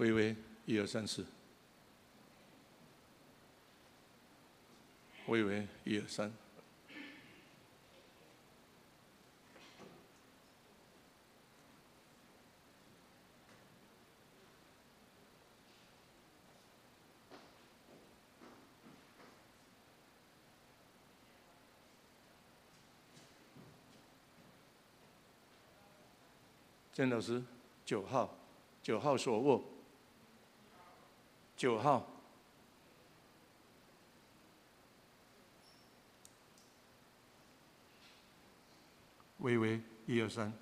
微微，一二三四。微微，一二三。郑老师，九号，九号手握，九号。微微，一二三。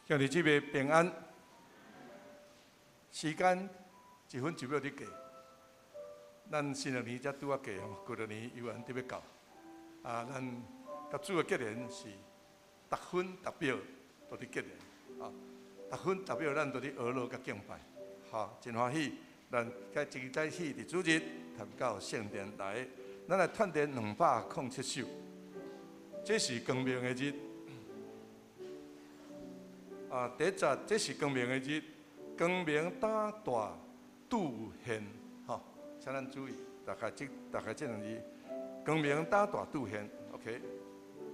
兄弟姊妹平安。时间一分一秒伫过，咱新历年才拄仔过吼，旧历年犹原伫欲到。啊，咱佮主的结缘是逐分逐秒都伫结缘，啊，逐分逐秒咱都伫学乐佮敬拜，好，真欢喜。咱佮真早起伫主日参到圣殿来，咱来叹电207首，这是光明的日。啊，第一节，这是光明的日，光明大大拄现，吼，请咱注意，大概这两字，光明大大拄现，OK。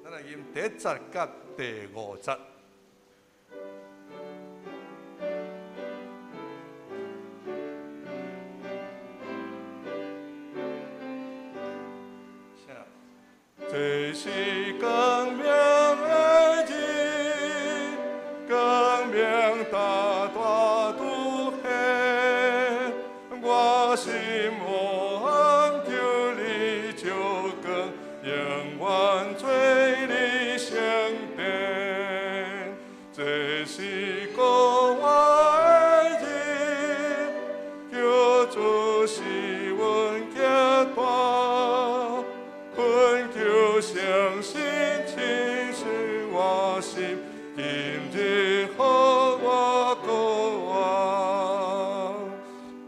咱来吟第一节佮第五节。这是光明的日，光明大大拄现，我心望求你照光，永远做你圣殿。这是国外的日，叫做是阮行今日予我閣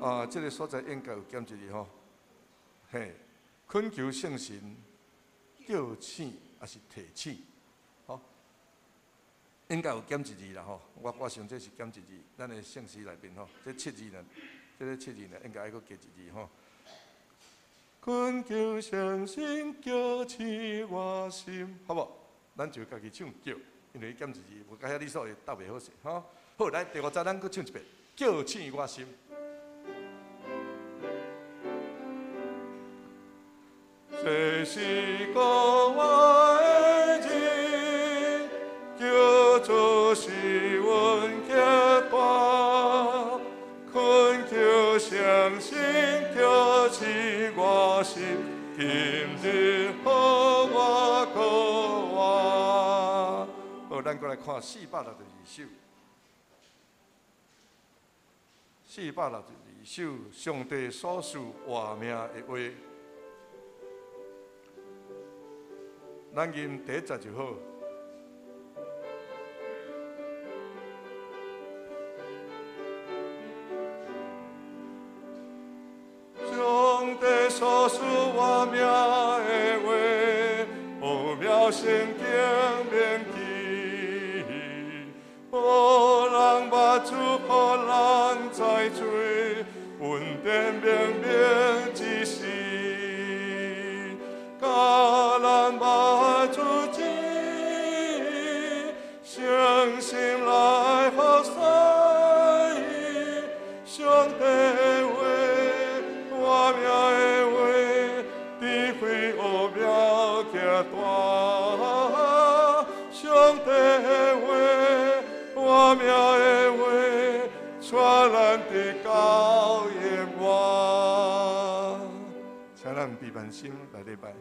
活。啊，這个所在應該有減一字吼，嘿，懇求聖神叫醒，抑是提醒，吼，應該有減一字啦吼。我想這是減一字，咱的聖詩內面吼，這七字呢，這个七字呢，應該愛閣加一字吼。懇求聖神叫醒我心，好無？咱就家己唱叫，因為減一字，無佮遐你所會鬥袂好勢吼。好，來第五節，咱閣唱一遍，叫醒我心。這是閣活的日，叫做是阮結伴，懇求聖神叫醒我心，今日予我閣活。好，咱閣來看462首，462首，上帝所賜活命的話。咱吟第一節就好。上帝所賜活命的話，奧妙聖經銘記，予人捌主，予人知罪，恩典明明之時，教咱捌主旨，誠心來服侍。上帝話，活命的話，智慧奧妙極大。上帝話，活命的話，帶咱得到永活。請咱閉目心來禮拜。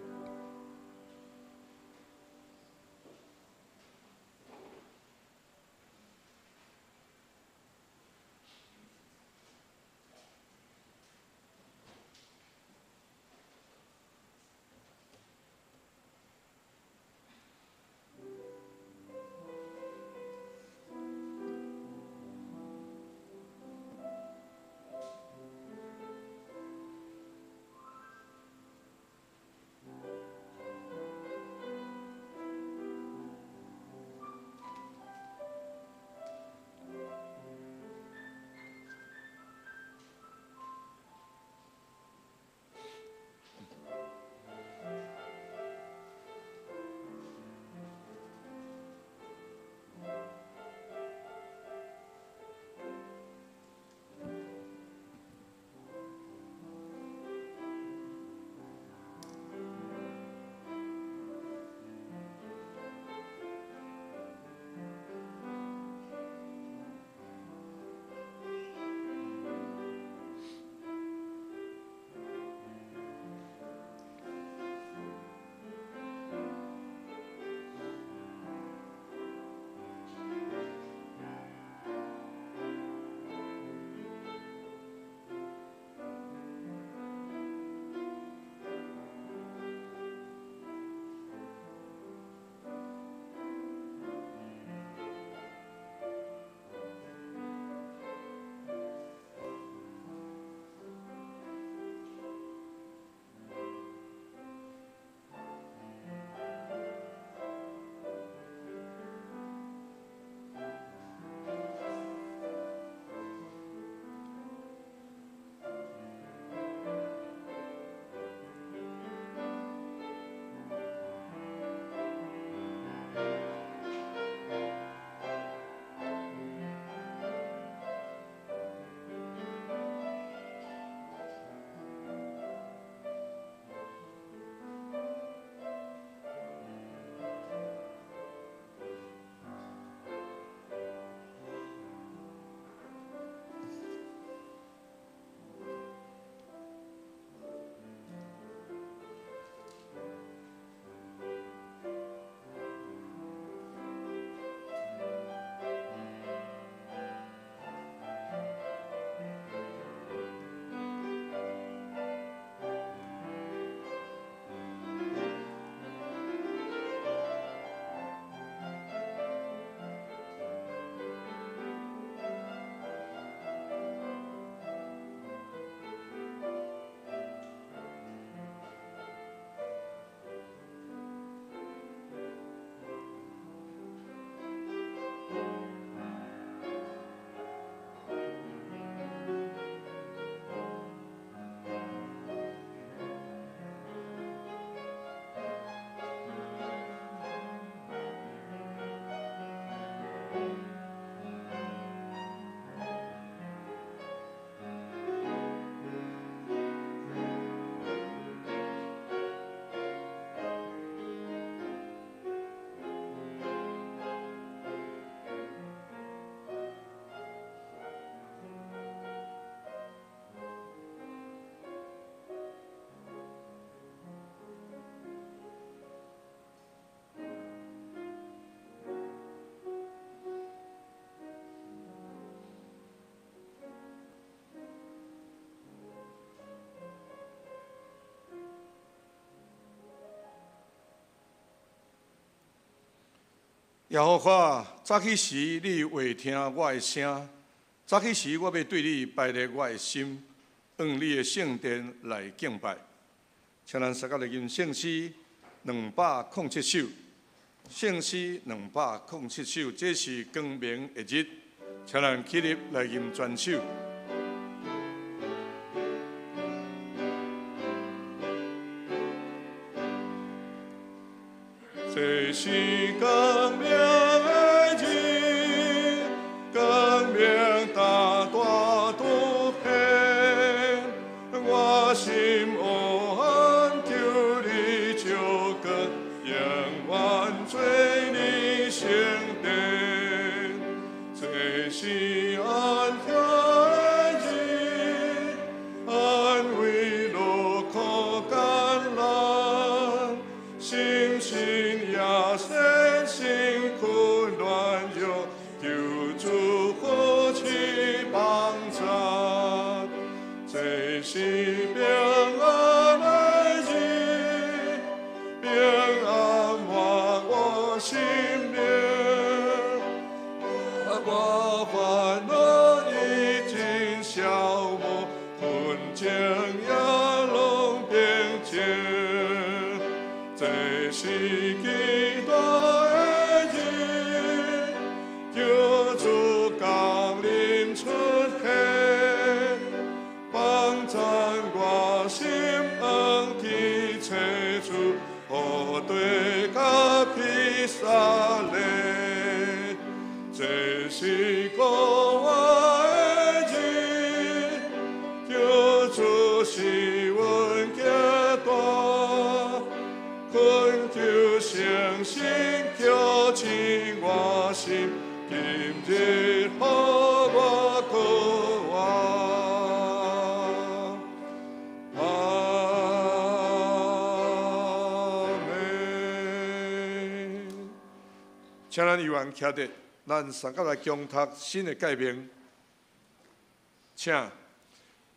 耶和華，早起時你會聽我的聲，早起時我欲對你排列我的心，往你的聖殿來敬拜。請咱相佮來吟聖詩207首，聖詩207首，這是光明的日，請咱起立來吟全首。這是光明的日，光明大大出現，我心黑暗求你照光，永遠做你聖殿。這是安詳的日，安慰勞苦艱難，深信耶穌辛苦軟弱，求主扶持幫助。這是平安的日，平安滿我心靈，我煩惱已經消磨，困境也攏平靜。這是期待的日，求主降臨出現，幫贊我心往天找主，何地佮披薩勒。這是顧我的日，求主使阮行大，懇求聖神澆醒我心，今日予我渴望。阿們。請咱猶原徛佇，咱相佮來恭讀新的誡命。請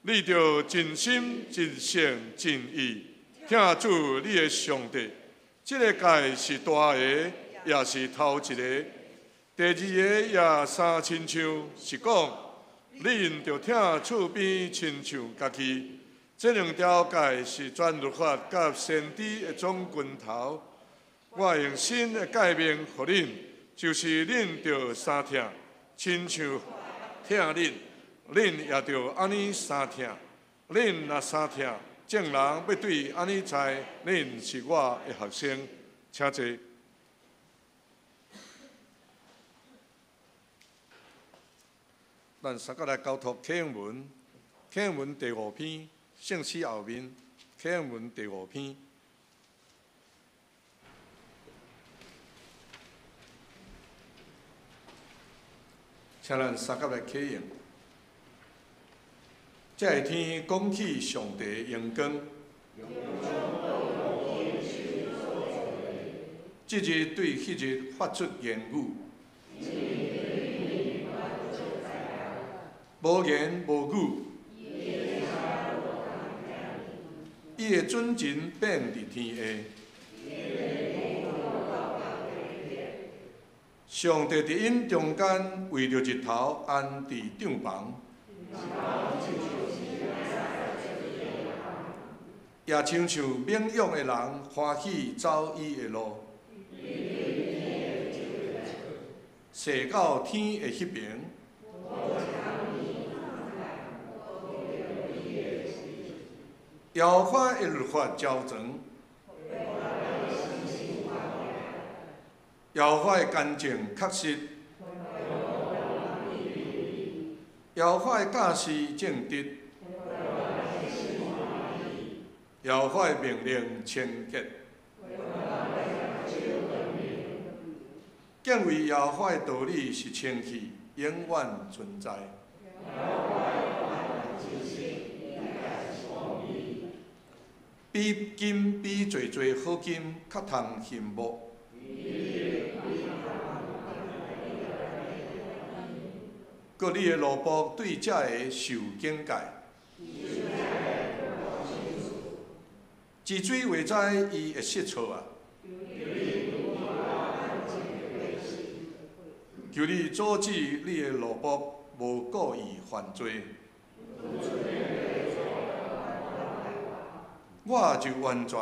你著盡心、盡性、盡意疼主你的上帝。這个誡是大个，也是頭一个。第二個也相親像，是講你應著疼厝邊親像家己。這兩條誡是全律法佮先知的總根頭。我用新的誡命予恁，就是恁著相疼，親像疼恁，恁也著按呢相疼。恁若相疼，眾人欲對按呢知，恁是我的學生。請坐。咱相佮來交託啟應文，啟應文第五篇，聖詩後面，啟應文第五篇。請咱相佮來啟應。這个天講起上帝榮光，這日對彼日發出言語，無言無語，伊的準繩變佇天下。上帝佇𪜶中間為著日頭安置帳棚，也親像猛勇的人歡喜走伊的路，踅到天的彼爿。耶和華的律法周全，耶和華的乾淨確實，耶和華的教示正直，耶和華的命令清潔。敬畏耶和華的道理是清氣，永遠存在。比金比濟濟好金較通羨慕。閣你的奴僕對這个受警戒。治水話知伊會失錯啊。求你阻止你的奴僕無故意犯罪，我就完全。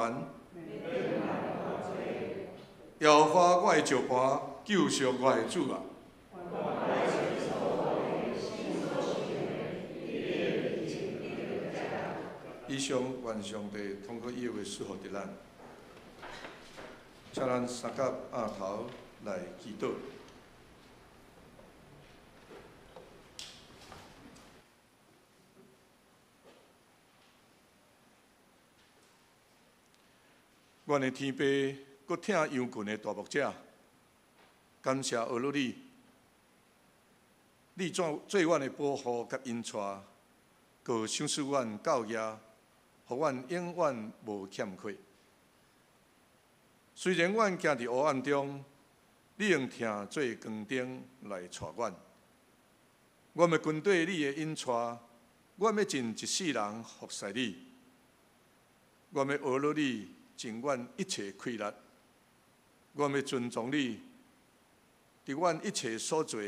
耶和華我的石磐，救贖我的主啊！以上願上帝通過伊的話賜福佇咱，請咱三甲額頭來祈禱。阮的天父，閣疼羊群的大牧者，感謝阿魯你，你做做阮的保護佮引帶，閣賞賜阮教業，予阮永遠無欠缺。雖然阮行佇黑暗中，你用疼做光燈來帶阮。阮欲跟綴你的引帶，阮欲盡一世人服侍你。阮欲學落你，盡阮一切氣力。阮欲尊崇你，佇阮一切所做。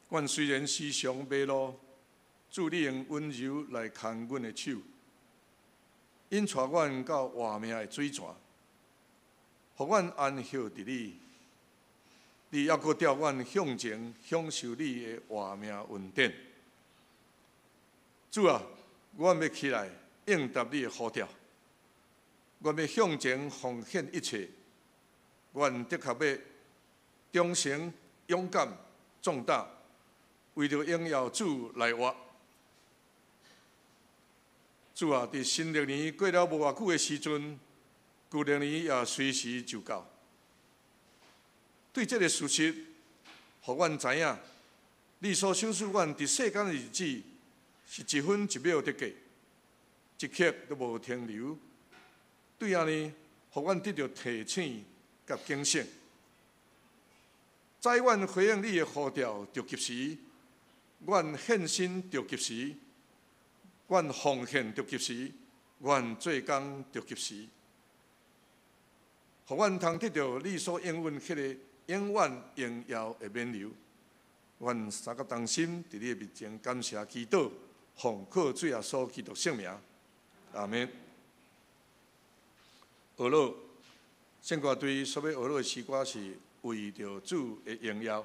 阮雖然時常迷路，主你用溫柔來牽阮的手，引帶阮到活命的水泉，予阮安歇佇你。你猶閣帶阮向前，享受你的活命恩典。主啊，阮欲起來應答你的呼召，阮欲向前奉獻一切，阮的確欲忠誠、勇敢、壯膽，為著榮耀主來活。主啊，佇新曆年過了無偌久的時陣，舊曆年也隨時就到。對這个事實，予阮知影，你所賞賜阮佇世間的日子是一分一秒佇過，一刻都無停留。對按呢，予阮得著提醒佮警醒，知阮回應你的呼召著及時，阮獻身著及時，阮奉獻著及時，阮做工著及時，予阮通得著你所應允彼个永遠榮耀的勉勵。阮三個同心佇你的面前感謝祈禱，奉靠主耶穌基督聖名，阿們。學樂聖歌隊所欲學樂的詩歌是為著主的榮耀。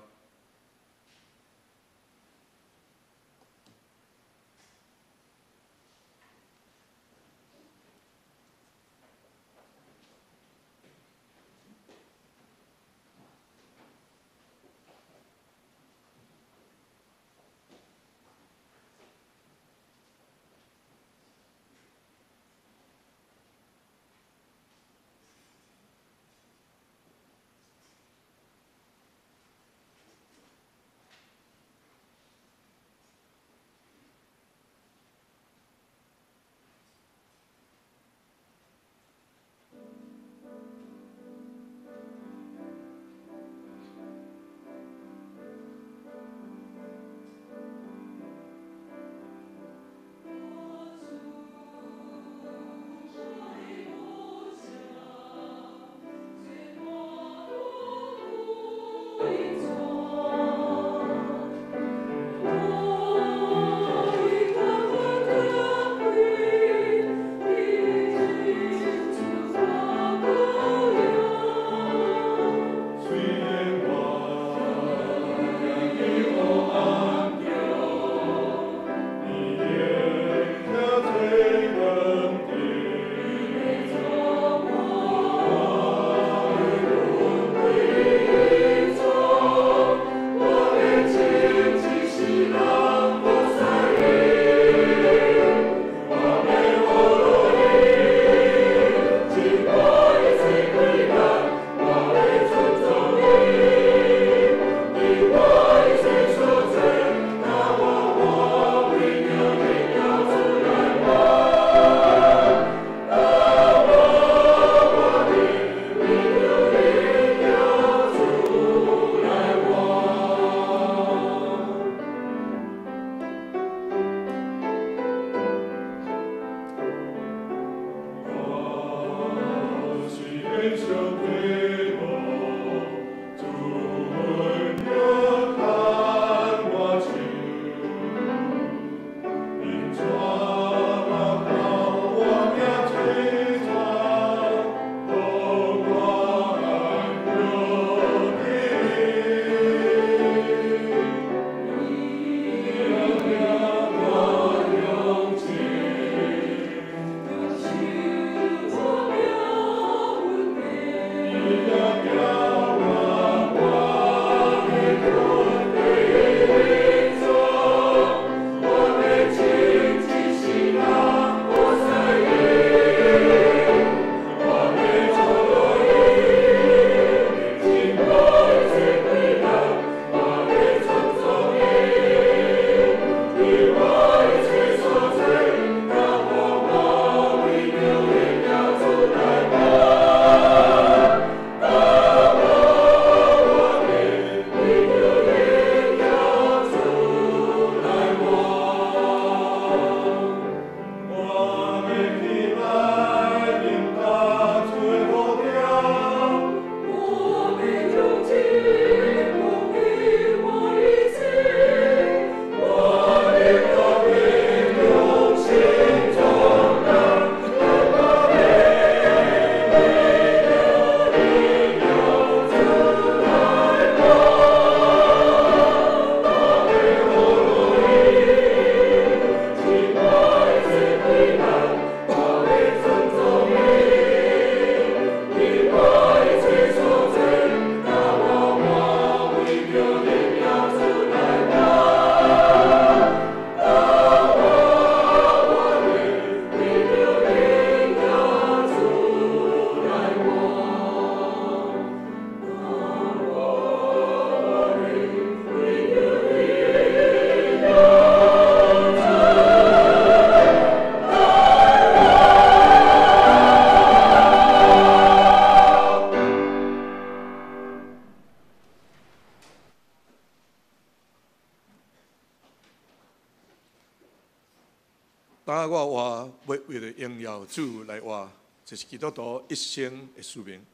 當我活，欲為著榮耀主來活，這是基督徒一生的使命。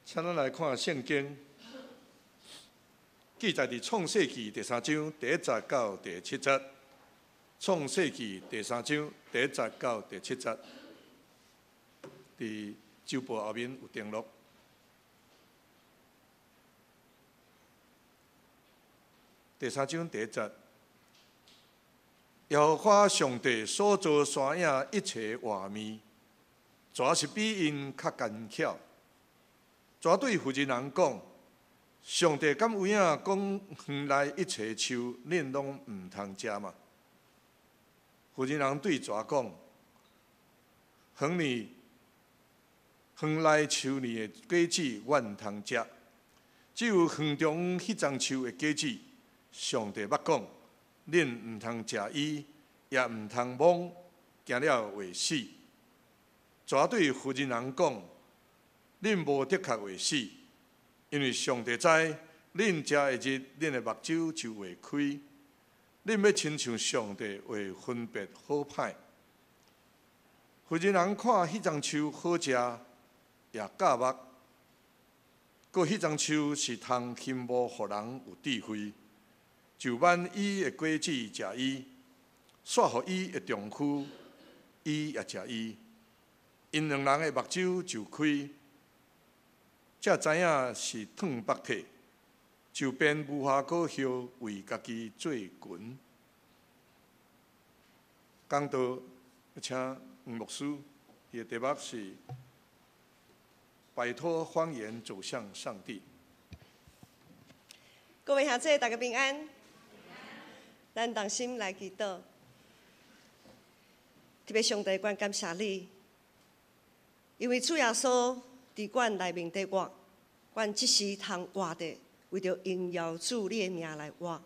請咱來看聖經，記載佇創世記第三章第一節到第七節。創世記第三章第一節到第七節，佇周報後面有登錄。第三章第一節，耶和華上帝所造山野一切活物，蛇是比𪜶較奸巧。蛇對婦人人講：上帝敢有影講園內一切樹，恁攏毋通食嗎？婦人人對蛇講：園裡園內樹裡的果子，阮通食；只有園中彼欉樹的果子，上帝捌講，恁毋通食伊，也毋通摸，驚了會死。蛇對婦人人講：恁無的確會死，因為上帝知，恁食的日，恁的目睭就會開，恁欲親像上帝會分別好歹。婦人人看彼欉樹好食，也夾目，閣彼欉樹是通欣慕予人有智慧，就挽伊的果子食伊，煞予伊的丈夫，伊也食伊，𪜶兩人的目睭就開，才知影是褪腹體，就編無花果葉為家己做裙。講道，請黃牧師，伊的題目是擺脫謊言，走向上帝。各位兄弟，大家平安。咱同心來祈禱。特別上帝，阮感謝你，因為主耶穌佇阮內面佇活，阮這時通活著，為著榮耀主你的名來活。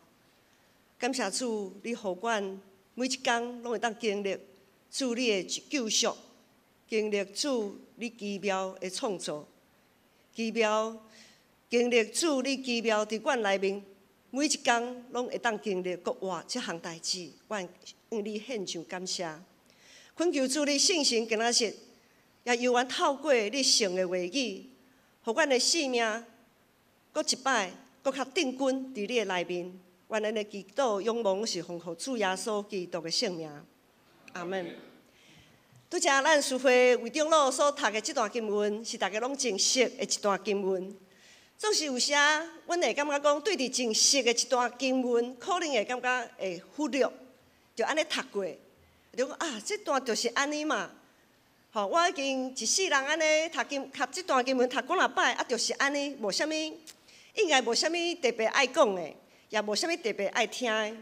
感謝主，你予阮每一工攏會當經歷主你的救贖，經歷主你奇妙的創造，奇妙經歷主你奇妙佇阮內面，每一工攏會當經歷閣活這項代誌，阮向你獻上感謝。懇求主你聖神今仔日，也猶原透過你聖的話語，予阮的生命閣一擺閣較定根佇你的內面。願咱的祈禱仰望是奉予主耶穌基督的聖名。阿門。拄才咱司會魏長老所讀的這段經文，是大家攏真熟的一段經文。總是有時，阮會感覺講，對佇真熟的一段經文，可能會感覺會忽略，就按呢讀過，就講啊，這段就是按呢嘛。吼，我已經一世人按呢讀經，讀這段經文讀幾若擺，啊，就是按呢，無啥物，應該無啥物特別愛講的，也無啥物特別愛聽的。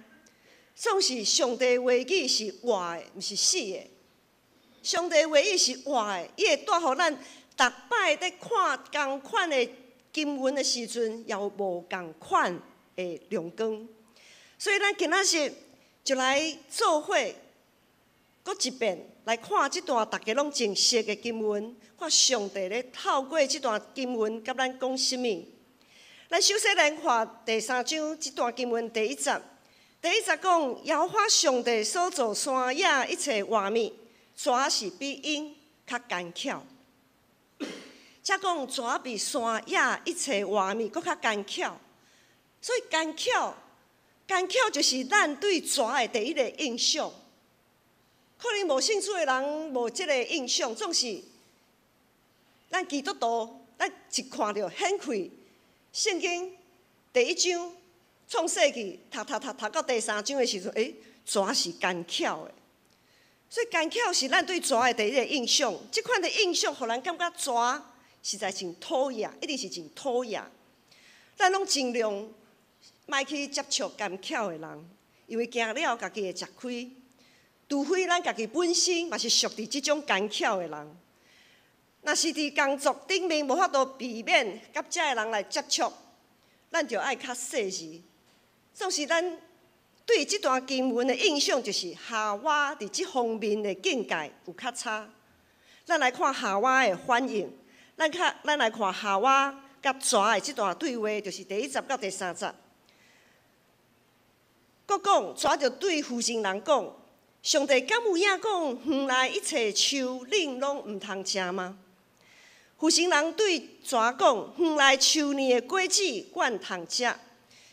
總是上帝話語是活的，毋是死的。上帝話語是活的，伊會帶予咱逐擺佇看仝款的經文的時陣，也有無仝款的亮光。所以，咱今仔日就來做伙，閣一遍來看這段大家攏真熟的經文，看上帝咧透過這段經文佮咱講啥物。咱首先來看第三章這段經文第一節。第一節講，耶和華上帝所造山野一切活物，蛇是比𪜶較奸巧。這講蛇比山野一切活物閣較奸巧，所以奸巧，奸巧就是咱對蛇的第一个印象。可能無信主的人無這个印象，總是咱基督徒，咱一看著顯開聖經第一章創世記，讀讀讀讀到第三章的時陣，欸，蛇是奸巧的。所以奸巧是咱對蛇的第一个印象。這款的印象，予人感覺蛇實在真討厭，一定是真討厭。咱攏盡量莫去接觸奸巧的人，因為驚了家己會食虧。除非咱家己本身嘛是屬佇這種奸巧的人。若是佇工作頂面無法度避免佮這个人來接觸，咱就愛較細膩。總是咱對這段經文的印象，就是夏娃佇這方面的境界有較差。咱來看夏娃的反應，咱來看夏娃佮蛇的這段對話，就是第一節到第三節。閣講蛇就對婦人人講：上帝敢有影講，園內一切樹恁攏毋通食嗎？父神人對蛇講，園內樹裡的果子阮通食，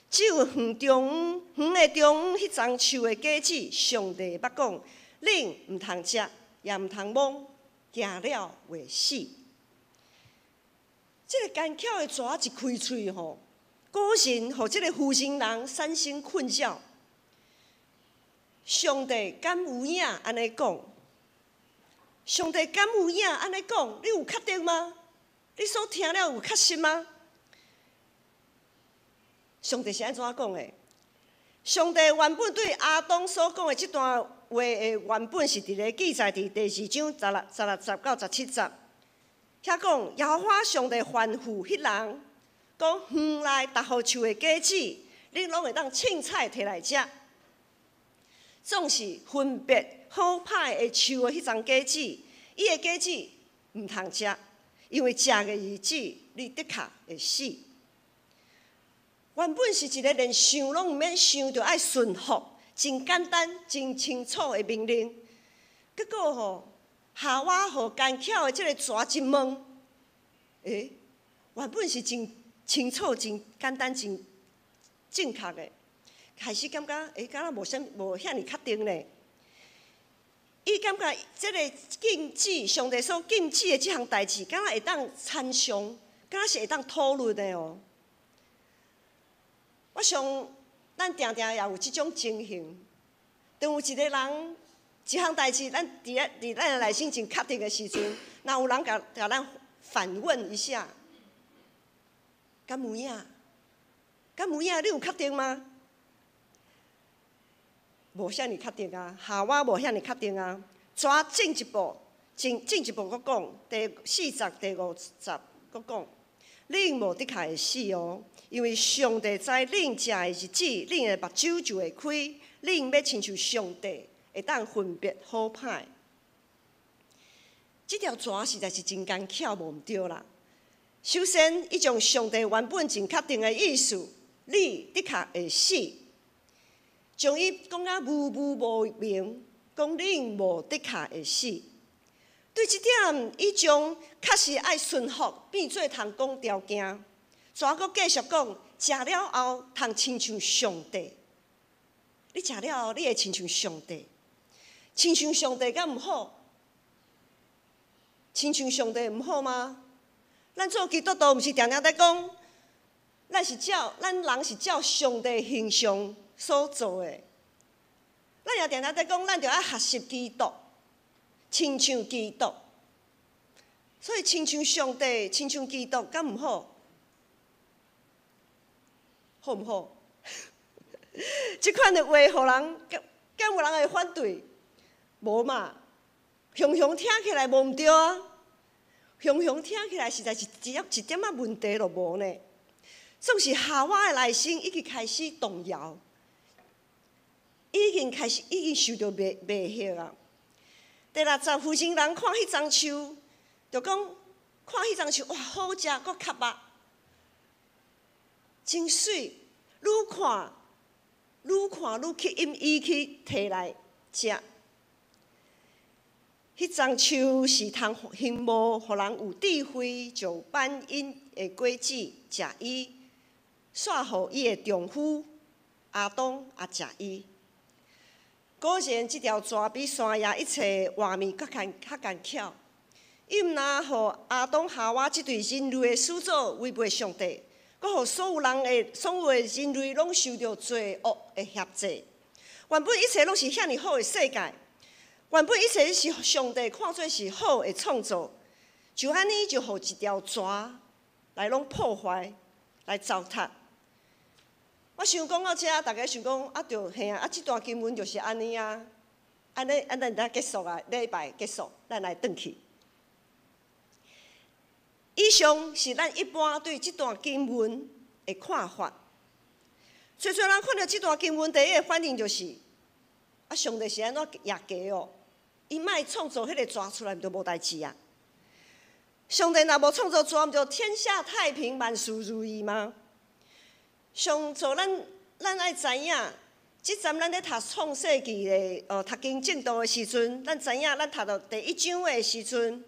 只有園中園的中央彼欉樹的果子，上帝捌講，恁毋通食，也毋通摸，驚了會死。這个奸巧的蛇一開喙吼，果然予這个父神人產生困擾。上帝敢有影按呢講？上帝敢有影按呢講？你有確定嗎？你所聽了有確實嗎？上帝是按怎講的？上帝原本對亞當所講的這段話的原本是佇咧記載佇第二章16節到17節。遐講耶和華上帝吩咐彼人講：園內逐號樹的果子，恁攏會當凊彩提來食。總是分別好歹的樹的彼欉果子，伊的果子毋通食，因為食的日子你的確會死。原本是一个連想攏毋免想，就愛順服，真簡單、真清楚的命令。結果吼，夏娃予奸巧的這个蛇一問，原本是真清楚、真簡單、真正確的。開始感覺，敢若無啥無遐爾確定呢。伊感覺這个禁止，上帝所禁止的這項代誌，敢若會當參詳，敢若是會當討論的哦。我想，咱定定也有這種情形，當有一个人一項代誌，咱佇咱的內心真確定的時陣，若有人共咱反問一下，敢有影？敢有影？你有確定嗎？無遐爾確定啊，夏娃無遐爾確定啊。蛇進一步，進一步閣講，第四節、第五節閣講，恁無的確會死哦，因為上帝知恁食的日子，恁的目睭就會開，恁欲親像上帝，會當分別好歹。這條蛇實在是真奸巧，無毋對啦。首先，伊將上帝原本真確定的意思，你的確會死。將伊講甲模糊無明，講恁無的確會死。對這點，伊將確實愛順服變做通講條件。蛇閣繼續講，食了後通親像上帝。你食了後，你會親像上帝。親像上帝敢毋好？親像上帝毋好嗎？咱做基督徒毋是定定佇講，咱人是照上帝形象所造的，咱也定定佇講，咱著愛學習基督，親像基督。所以親像上帝，親像基督，敢毋好？好毋好？這款的話，予人敢有人會反對？無嘛？雄雄聽起來無毋對啊！雄雄聽起來實在是一點仔問題都無呢。總是夏娃的內心已經開始動搖。已經開始，已經受著迷惑啊！第六節，父神人看彼欉樹，就講看彼欉樹，哇，好食，閣合目，真媠，愈看愈看愈吸引伊去提來食。彼欉樹是通興慕，予人有智慧，石板因的果子食伊，煞予伊的丈夫亞當也食伊。果然，這條蛇比山野一切活物較奸巧。伊毋但予亞當夏娃這對人類的始祖違背上帝，閣予所有的人類攏受著罪惡的轄制。原本一切攏是遐爾好的世界，原本一切是上帝看做是好的創造，就按呢就予一條蛇來攏破壞，來糟蹋。我想講到遮，大家想講啊，著嘿啊，啊，這段經文就是按呢啊，按呢，按咱就結束啊，禮拜結束，咱來轉去。以上是咱一般對這段經文的看法。濟濟人看著這段經文，第一个反應就是：啊，上帝是按怎攑雞哦？伊莫創造彼个蛇出來，毋就無代誌啊？上帝若無創造蛇，毋就天下太平，萬事如意嗎？上造咱愛知影，這站咱咧讀創世記的哦，讀經進度的時陣，咱知影咱讀到第一章的時陣，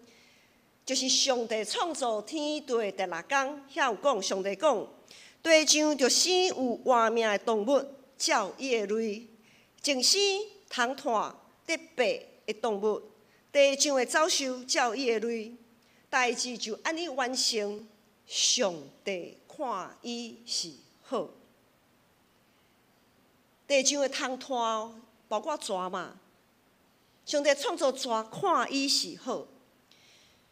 就是上帝創造天地的第六工，遐有講，上帝講，地上著生有活命的動物，照伊的類，淨生通湠得爬的動物，地上的走獸照伊的類，代誌就按呢完成，上帝看伊是好。地上的通湠，包括蛇嘛。上帝創造蛇，看伊是好。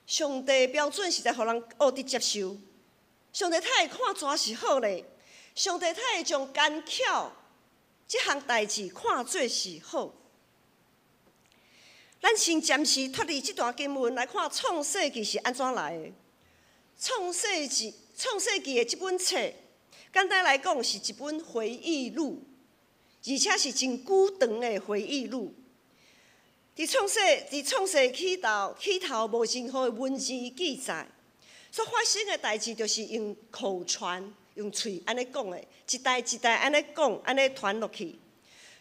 上帝標準實在予人學得接受。上帝太會看蛇是好咧，上帝太會將奸巧這項代誌看做是好。咱先暫時脫離這段經文來看創世記是按怎來的。創世記，創世記的這本冊，簡單來講是一本回憶錄。而且是真久長的回憶錄。佇創世起頭無任何的文字記載，所發生的代誌就是用口傳、用喙按呢講的，一代一代按呢講，按呢傳落去。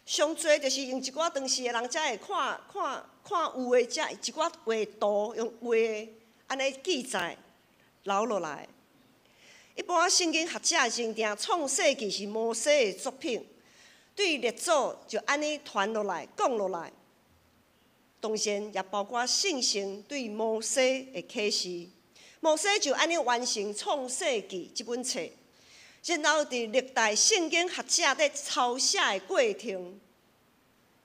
上濟就是用一寡當時的人才會看看看有的這一寡畫圖，用畫的按呢記載留落來。一般聖經學者認定創世記是摩西的作品。對列祖就按呢傳落來、講落來，當然也包括聖神對摩西的啟示。摩西就按呢完成創世記這本冊，然後佇歷代聖經學者佇抄寫的過程，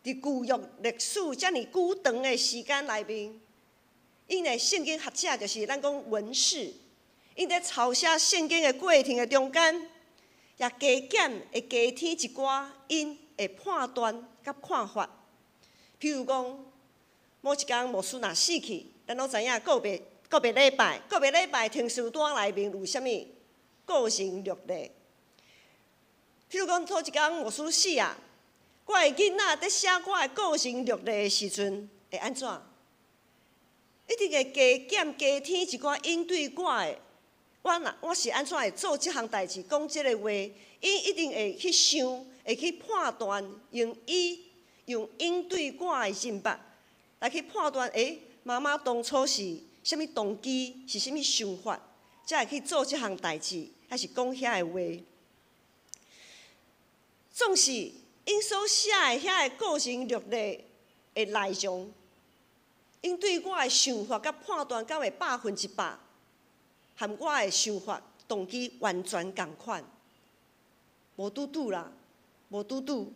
佇舊約歷史遮爾久長的時間內面，𪜶的聖經學者就是咱講文士，𪜶佇抄寫聖經的過程的中間，也加減會加添一寡𪜶的判斷佮看法。譬如講，某一工牧師若死去，咱攏知影告別告別禮拜，告別禮拜停屍單內面有啥物個人略例。譬如講，頭一工牧師死啊，我的囡仔佇寫我的個人略例的時陣會按怎？一定會加減加添一寡𪜶對我的。我若我是按怎會做這項代誌，講這个話，𪜶一定會去想，會去判斷，用伊用𪜶對我的認捌來去判斷，欸，媽媽當初是啥物動機，是啥物想法，才會去做這項代誌，還是講遐个話。總是𪜶所寫的遐个個人略例的內容，𪜶對我的想法佮判斷，敢會100%和我的想法動機完全仝款，無拄拄啦，無拄拄。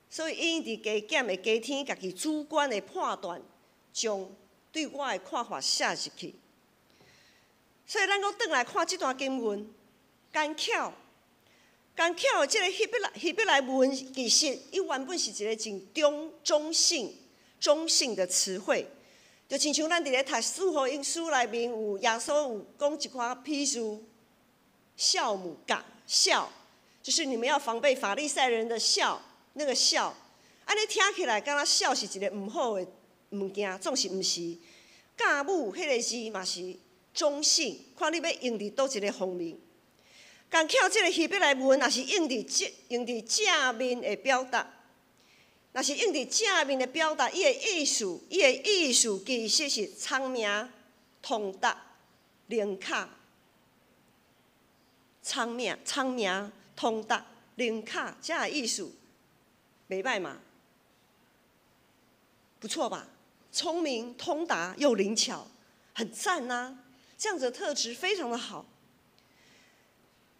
所以𪜶佇加減會加添家己主觀的判斷，將對我的看法寫入去。所以咱閣轉來看這段經文，奸巧，奸巧的這个希伯來文，其實伊原本是一个真中性的詞彙。就親像咱佇咧讀四福音書內面有耶穌有講一寡譬喻，酵母酵酵，就是你們要防備法利賽人的酵，那個酵，按呢聽起來敢若酵是一个毋好的物件，總是毋是。酵母彼个字嘛是中性，看你欲用佇佗一个方面。奸巧這个希伯來文，若是用佇正面的表達。若是用佇正面的表達，伊的意思其實是聰明、通達、靈巧。聰明、聰明、通達、靈巧，這个意思，袂䆀嘛？不錯吧？聰明、通達又靈巧，很讚啊！這樣子的特質非常的好。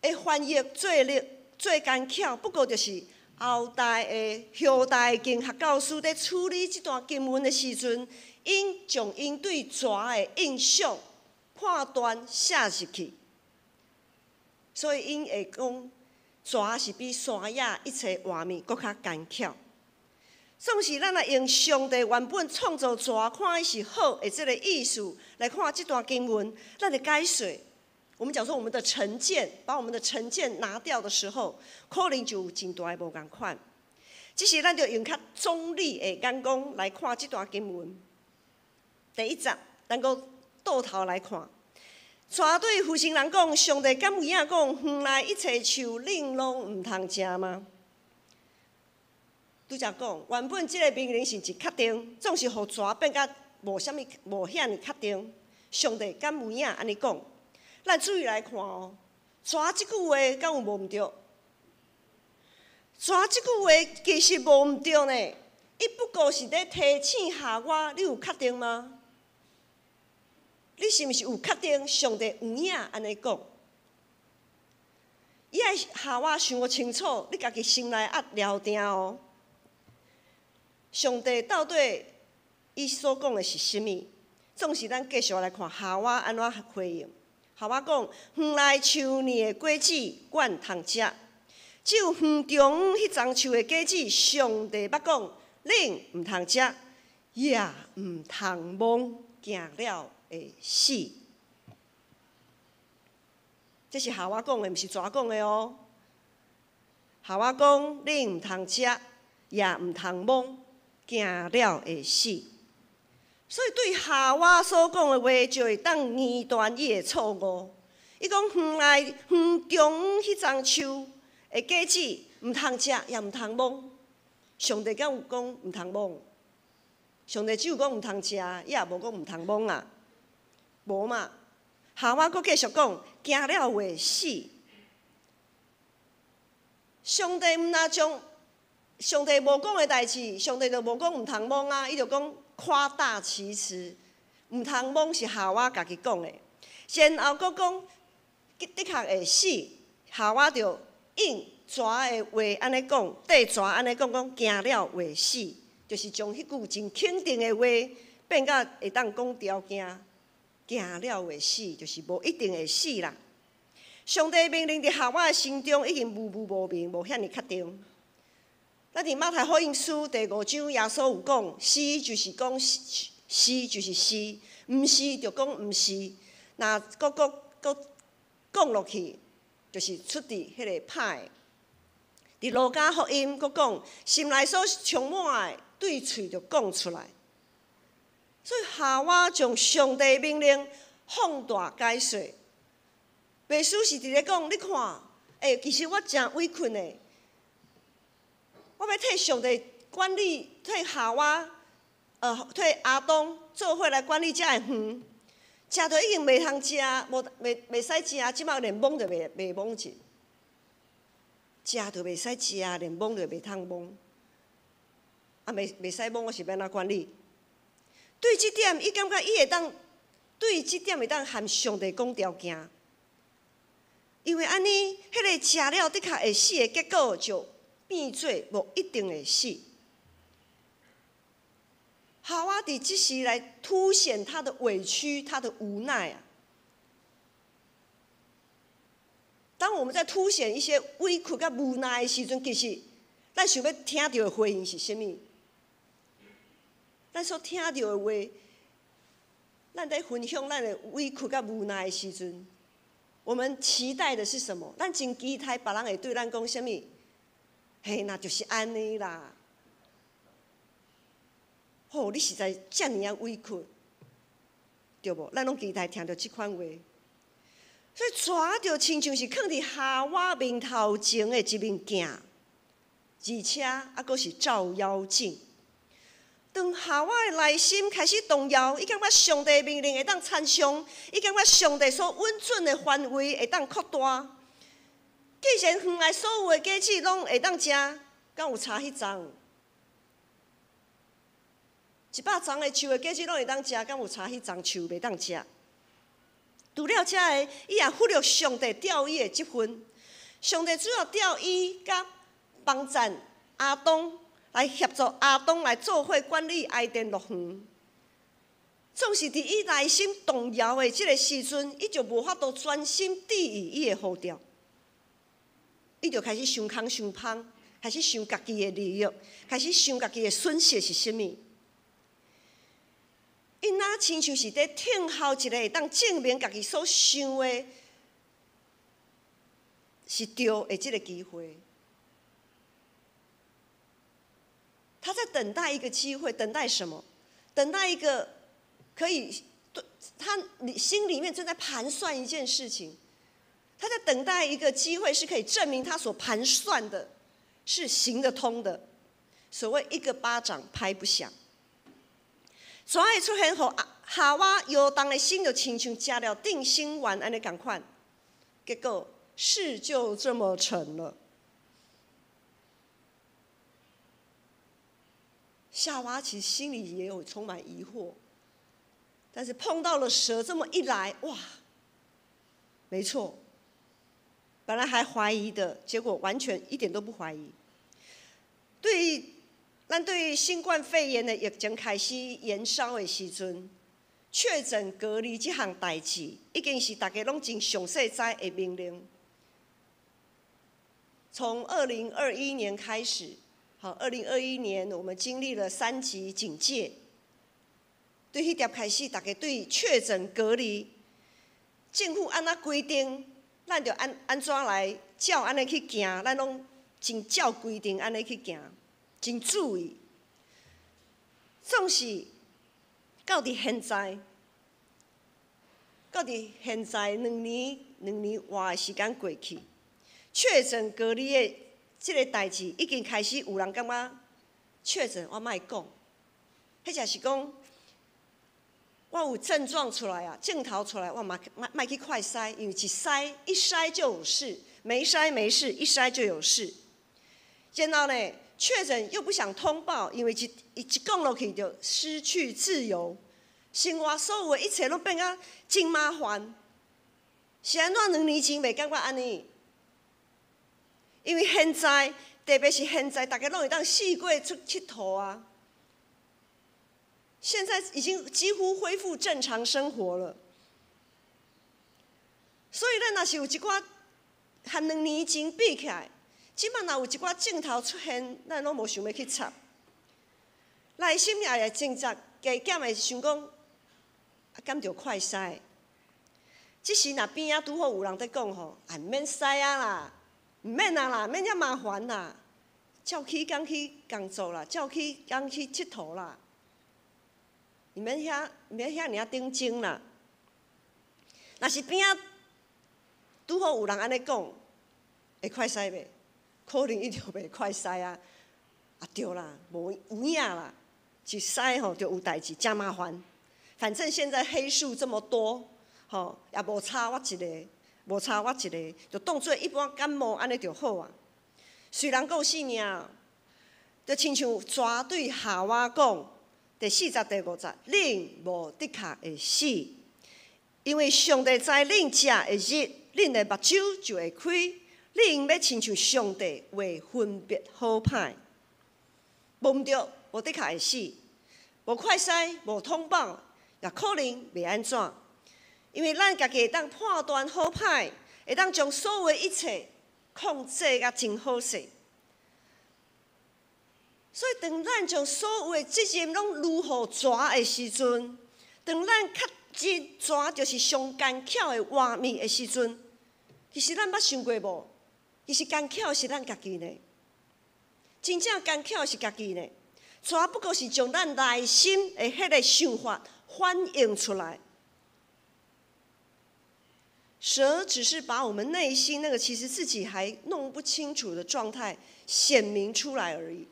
會翻譯做力做奸巧，不過就是。後代的經學教師佇處理這段經文的時陣，𪜶將𪜶對蛇的印象判斷寫入去，所以𪜶會講蛇是比山野一切活物閣較奸巧。總是咱若用上帝原本創造蛇，看伊是好的這个意思來看這段經文，咱會解說。我們講說我們的成見，把我們的成見拿掉的時候，可能就有真大的無仝款。只是咱著用較中立的眼光來看這段經文。第一節，咱閣倒頭來看，蛇對婦人講：上帝敢有影講，園內一切樹恁攏毋通食嗎？拄才講，原本這个命令是真確定，總是予蛇變甲無啥物無遐爾確定。上帝敢有影按呢講？咱注意來看哦，蛇這句話敢有無毋對？蛇這句話其實無毋對呢，伊不過是咧提醒夏娃，你有確定嗎？你是毋是有確定上帝有影按呢講？伊愛夏娃想予清楚，你家己心內愛料定哦。上帝到底伊所講的是啥物？總是咱繼續來看夏娃按怎回應。夏娃講：園內樹的果子，阮通食；只有園中彼叢樹的果子，上帝捌講，恁毋通食，也毋通摸，驚了會死。這是夏娃講的，毋是蛇講的哦。夏娃講：恁毋通食，也毋通摸，驚了會死。所以對夏娃所講的話，就會當議斷伊的錯誤。伊講園內園中彼叢樹的果子，毋通食，也毋通摸。上帝敢有講毋通摸？上帝只有講毋通食，伊也無講毋通摸啊，無嘛。夏娃閣繼續講，驚了會死。上帝毋若將上帝無講的代誌，上帝就無講毋通摸啊，伊就講誇大其詞，毋通摸是夏娃家己講的。然後閣講的確會死，夏娃就應蛇的話按呢講，對蛇按呢講，講驚了會死，就是將彼句真肯定的話變甲會當講條件，驚了會死，就是無一定會死啦。上帝命令佇夏娃的心中已經模糊無明，無遐爾確定。咱佇馬太福音書第五章，耶穌有講，是就是講是，是就是是，毋是就講毋是。若閣閣閣講落去，就是出佇彼个歹的。佇路加福音閣講，心內所充滿的，對喙就講出來。所以夏娃將上帝命令放大解說，袂輸是佇咧講，你看，欸，其實我誠委屈的。我欲替上帝管理，替夏娃，替亞當做伙來管理這个園，食著已經袂通食，無袂袂使食，這擺連摸都袂袂摸者，食著袂使食，連摸都袂通摸，啊，袂袂使摸，我是欲按怎管理？對這點，伊感覺伊會當對這點會當和上帝講條件，因為按呢，彼个食了的確會死的結果就變做無一定會死。夏娃佇這時來凸顯他的委屈，他的無奈啊。當我們在凸顯一些委屈佮無奈的時陣，其實咱想欲聽著的回應是啥物？咱所聽著的話，咱佇分享咱的委屈佮無奈的時陣，我們期待的是什麼？咱真期待別人會對咱講啥物？嘿，那就是按呢啦。吼，你實在遮爾仔委屈，對無？咱攏期待聽著這款話，所以蛇就親像是囥佇夏娃面頭前的一面鏡，而且猶閣是照妖鏡。當夏娃的內心開始動搖，伊感覺上帝命令會當參詳，伊感覺上帝所允准的範圍會當擴大。既然園內所有的果子攏會當食，敢有差彼叢？100叢的樹的果子攏會當食，敢有差彼叢樹袂當食？除了這个，伊也忽略上帝調伊的職分。上帝主要調伊佮幫贊亞當來協助亞當來做伙管理伊甸樂園。總是佇伊內心動搖的這个時陣，伊就無法度專心致意伊的呼召。伊就開始想空想芳，開始想家己的利益，開始想家己的損失是啥物。伊若親像是佇等候一个會當證明家己所想的是對的這个機會。他在等待一個機會，等待什麼？等待一個可以對他心裡面正在盤算一件事情。他在等待一個機會，是可以證明他所盤算的是行得通的。所謂一個巴掌拍不響。蛇的出現，予夏娃搖動的心就親像食了定心丸按呢仝款，結果事就這麼成了。夏娃其實心裡也有充滿疑惑，但是碰到了蛇這麼一來，哇，沒錯，本來還懷疑的，結果完全一點都不懷疑。對於咱對於新冠肺炎的疫情開始延燒的時陣，確診隔離這項代誌，已經是大家攏真詳細知的命令。從2021年開始，好，二零二一年我們經歷了三級警戒，對彼粒開始，大家對確診隔離，政府按怎規定，咱就按按怎來照按呢去行，咱攏真照規定按呢去行，真注意。總是到佇現在，到佇現在兩年外的時間過去，確診隔離的這个代誌已經開始有人感覺確診，我莫講，彼者是講我有症狀出來啊，症頭出來，我嘛莫莫去快篩，因為一篩就有事，沒篩沒事，一篩就有事。然後呢，確診又不想通報，因為一講落去就失去自由，生活所有的一切攏變甲真麻煩。是按怎兩年前袂感覺按呢？因為現在，特別是現在，大家攏會當四界出𨑨迌啊。現在已經幾乎恢復正常生活了，所以咱若是有一寡和兩年前比起來，這擺若有一寡症頭出現，咱攏無想欲去插。內心也會掙扎，加減會想講，啊，敢著快篩？這時若邊仔拄好有人佇講吼，啊，毋免篩啊啦，毋免啊啦，免遐麻煩啦，照起工去工作啦，照起工去𨑨迌啦，毋免遐毋免遐爾仔頂鐘啦。若是邊仔拄好有人按呢講，會快篩袂？可能伊就袂快篩啊！啊對啦，無有影啦，一篩吼就有代誌，誠麻煩。反正現在黑數這麼多，吼也無差我一个，無差我一个，就當做一般感冒按呢就好啊。雖然講性命，就親像蛇對夏娃講，第四節第五節，恁無的確會死，因為上帝知恁食的日，恁的目睭就會開。恁欲親像上帝會分別好歹，無毋對，無的確會死，無快篩，無通報，也可能袂按怎，因為咱家己會當判斷好歹，會當將所有的一切控制甲真好勢。所以，當咱將所有的責任攏留予蛇的時陣，當咱確認蛇就是上奸巧的活物的時陣，其實咱捌想過無？其實奸巧是咱家己呢，真正奸巧是家己呢。蛇不過是將咱內心的彼个想法反映出來。蛇只是把我們內心那個其實自己還弄不清楚的狀態顯明出來而已。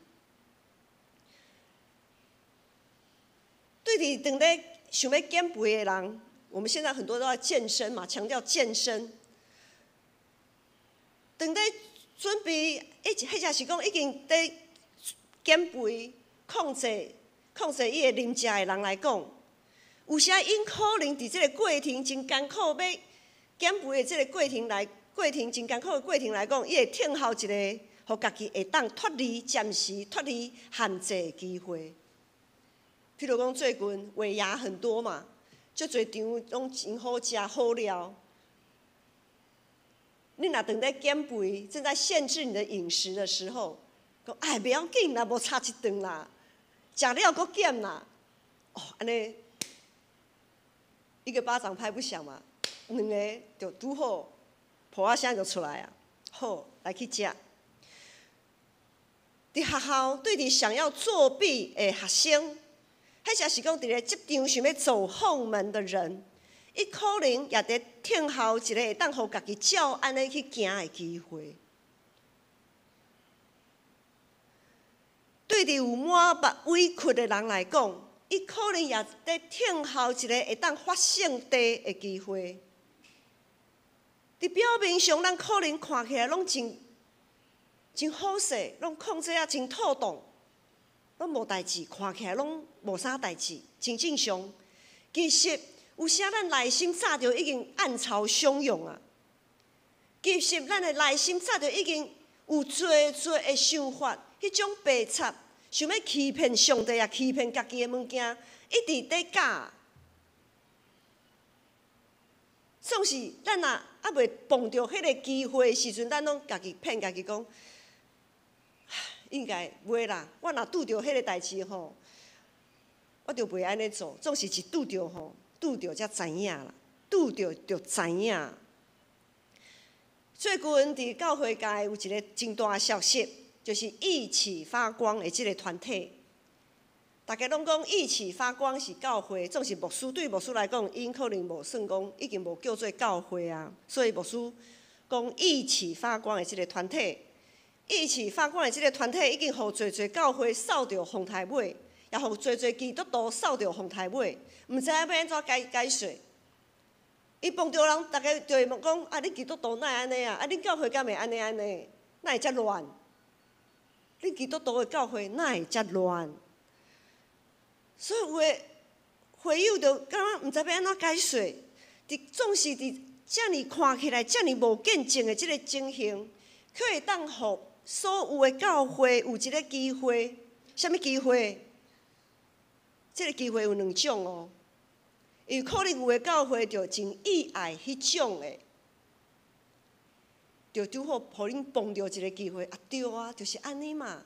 對佇當咧想欲減肥的人，我們現在很多都在健身嘛，強調健身。當咧準備，彼或者是講已經佇減肥、控制伊的飲食的人來講，有時𪜶可能佇這个過程真艱苦，欲減肥的這个過程真艱苦的過程來講，伊會聽候一個，予家己會當脫離暫時脫離限制的機會。譬如講，最近尾牙很多嘛，足濟場攏真好食好料。你若當咧減肥，正在限制你的飲食的時候，講哎，袂要緊啦，無差一頓啦，食了閣減啦，哦，按呢一個巴掌拍不響嘛，兩个就拄好，噗仔聲就出來啊，好，來去食。佇學校對佇想要作弊的學生，彼者是講佇咧職場想欲走後門的人，伊可能也佇聽候一个會當予家己照按呢去行的機會。對對佇有滿腹委屈的人來講，伊可能也佇等候一个會當發聖地的機會。佇表面上，咱可能看起來攏真真好勢，攏控制啊真妥當，攏無代誌，看起來攏無啥代誌，真正常。其實有時咱內心早就已經暗潮洶湧啊。其實咱的內心早就已經有濟濟的想法，彼種白賊想欲欺騙上帝也欺騙家己的物件，一直佇教。總是咱若猶未碰著彼个機會的時陣，咱攏家己騙家己講，應該袂啦。我若拄著彼个代誌吼，我就袂按呢做。總是一拄著吼，拄著才知影啦，拄著就知影。最近佇教會界有一个真大的消息，就是一起發光的這个團體。大家攏講一起發光是教會，總是牧師對牧師來講，𪜶可能無算講，已經無叫做教會啊。所以牧師講一起發光的這个團體，一起發光的這个團體已經予濟濟教會掃著風台尾，也予濟濟基督徒掃著風台尾，毋知影欲按怎解解釋。伊碰著人，逐家就會問講：啊，你基督徒哪會按呢啊？啊，恁教會敢會按呢按呢？哪會遮亂？恁基督徒的教會哪會遮亂？所以有的會友就感覺毋知欲按怎解釋，佇總是佇遮爾看起來遮爾無見證的這个情形，卻會當予所有的教會有一个機會，啥物機會？這个機會有兩種哦，有可能有的教會就真意愛彼種的，就拄好予恁碰著一个機會，啊對啊，就是按呢嘛。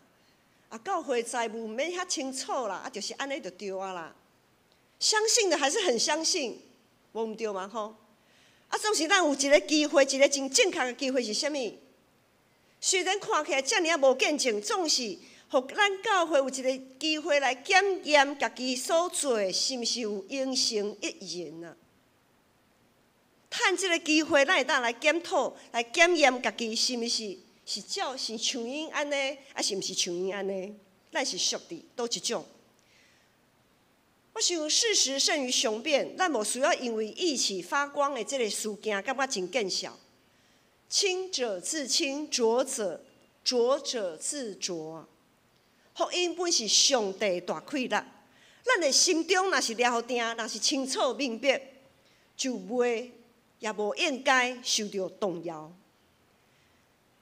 啊，教會財務毋免遐清楚啦，啊，就是按呢就對啊啦。相信的還是很相信，無毋對嘛吼？啊，總是咱有一个機會，一个真正確的機會是啥物？雖然看起來遮爾仔無見證，總是予咱教會有一个機會來檢驗家己所做的是毋是有形成一人啊？趁這个機會，咱會當來檢討、來檢驗家己是毋是是照是像𪜶按呢，啊是毋是像𪜶按呢？咱是屬佇佗一種？我想事實勝於雄辯，咱無需要因為意氣發光的這个事件，感覺真見笑。清者自清，濁者濁者自濁。福音本是上帝大氣力，咱的心中若是了定，若是清楚明白，就袂也無應該受著動搖。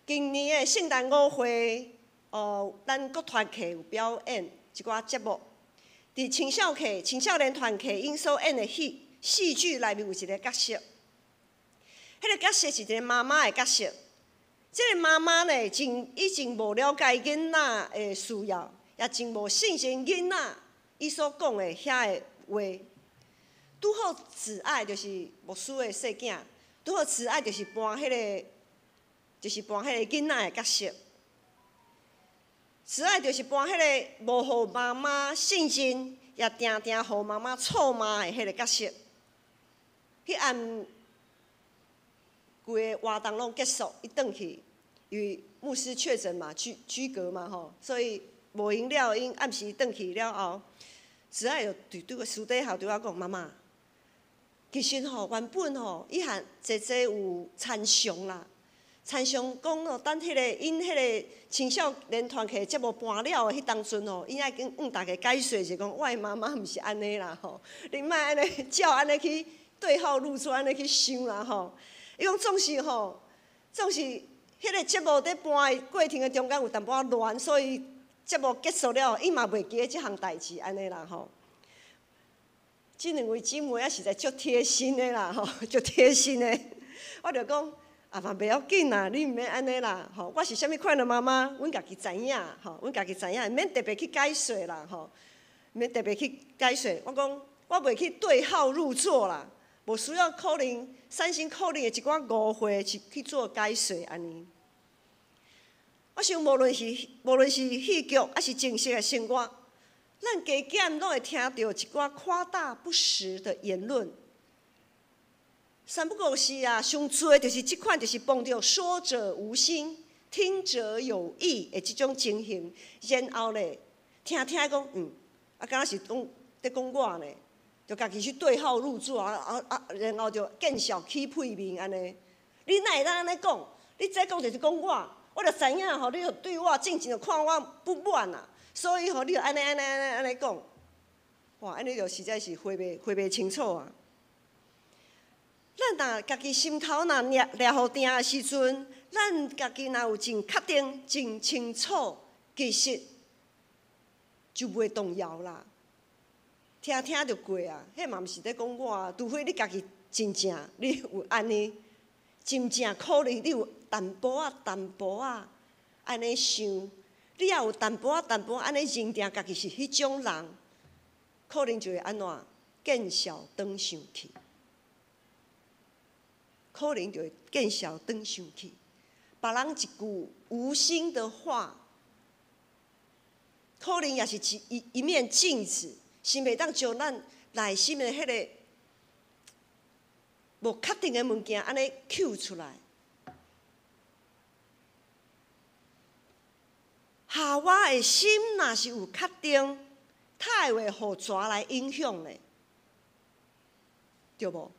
今年的聖誕舞會，咱國團課有表演一寡節目。佇青少課、青少年團課，𪜶所演的戲戲劇內面有一个角色，彼个角色是一个媽媽的角色。這个媽媽呢，真已經無了解囡仔的需要，也真無信心囡仔伊所講的遐个話。拄好慈愛就是牧師的細囝，拄好慈愛就是扮彼个。就是扮彼个囡仔的角色，慈愛就是扮彼个無予媽媽信任，也定定予媽媽臭罵的彼个角色。彼暗規个活動攏結束，伊轉去，因為牧師確診嘛，居居隔嘛吼，所以無閒了，𪜶暗時轉去了後，慈愛就對對私底下對我講：媽媽，其實吼原本吼，伊和姐姐有參詳啦。親像講哦，等彼个𪜶彼个青少年團契節目搬了的彼當陣吼，𪜶愛跟向大家解釋是講，我的媽媽毋是按呢啦吼，你莫按呢照按呢去對號入座按呢去想啦吼。伊講總是吼，總是彼个節目佇搬的過程的中間有淡薄仔亂，所以節目結束了，伊嘛袂記得這項代誌按呢啦吼。這兩位姊妹也實在足貼心的啦吼，足貼心的。我就講。啊嘛袂要緊啦，你毋免按呢啦，吼！我是啥物款的媽媽，阮家己知影，吼，阮家己知影，毋免特別去解釋啦，吼，毋免特別去解釋。我講，我袂去對號入座啦，無需要可能產生可能的一寡誤會去去做解釋按呢。我想無論是戲劇，抑是真實的生活，咱加減攏會聽著一寡誇大不實的言論。三不五時啊，上濟就是這款，就是碰著說者無心，聽者有意的這種情形，然後咧，聽聽講，啊，敢若是講佇講我呢，就家己去對號入座啊啊啊，然後就見笑起屁面按呢。你哪會當按呢講？你這講就是講我，我就知影吼，你就對我進前就看我不滿啊，所以吼，你就按呢按呢按呢按呢講，哇，按呢就實在是回袂清楚啊。咱若家己心頭若掠掠予定的時陣，咱家己若有真確定、真清楚，其實就袂動搖啦。聽聽就過啊，彼嘛毋是咧講我啊，除非你家己真正你有按呢，真正考慮你有淡薄仔、淡薄仔按呢想，你也有淡薄仔、淡薄仔按呢認定家己是彼種人，可能就會按怎見笑轉上去，可能就會見笑轉上去。別人一句無心的話，可能也是一面鏡子，是袂當將咱內心的彼个無確定的物件按呢抾出來。夏娃的心若是有確定，他會予蛇來影響咧，對無？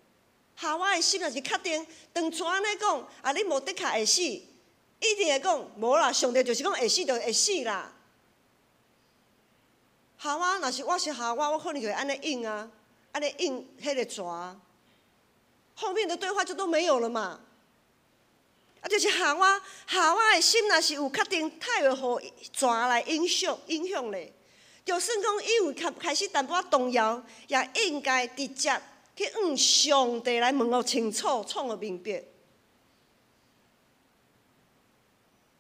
夏娃的心若是確定，當蛇按呢講，啊，你無的確會死，一定會講無啦。上帝就是講會死就會死啦。夏娃若是我是夏娃，我可能就會按呢應啊，按呢應彼个蛇，後面的對話就都沒有了嘛。啊，就是夏娃，夏娃的心若是有確定，他會予蛇來影響影響咧。就算講伊有開開始淡薄仔動搖，也應該直接去向上帝來問予清楚，創予明白。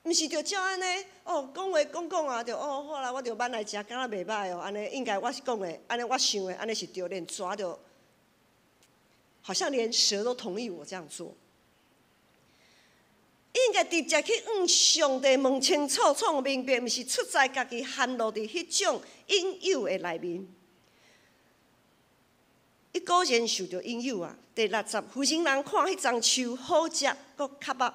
毋是就照按呢哦，講話講講啊，就哦好啦，我就挽來食，敢若袂䆀哦，按呢應該我是講的，按呢我想的，按呢是對，連蛇就好像連蛇都同意我這樣做。應該直接去向上帝問清楚、創明白，毋是出在家己陷落佇彼種引誘的內面。伊果然受著引誘啊！第六節，婦人看彼欉樹好食，閣合目。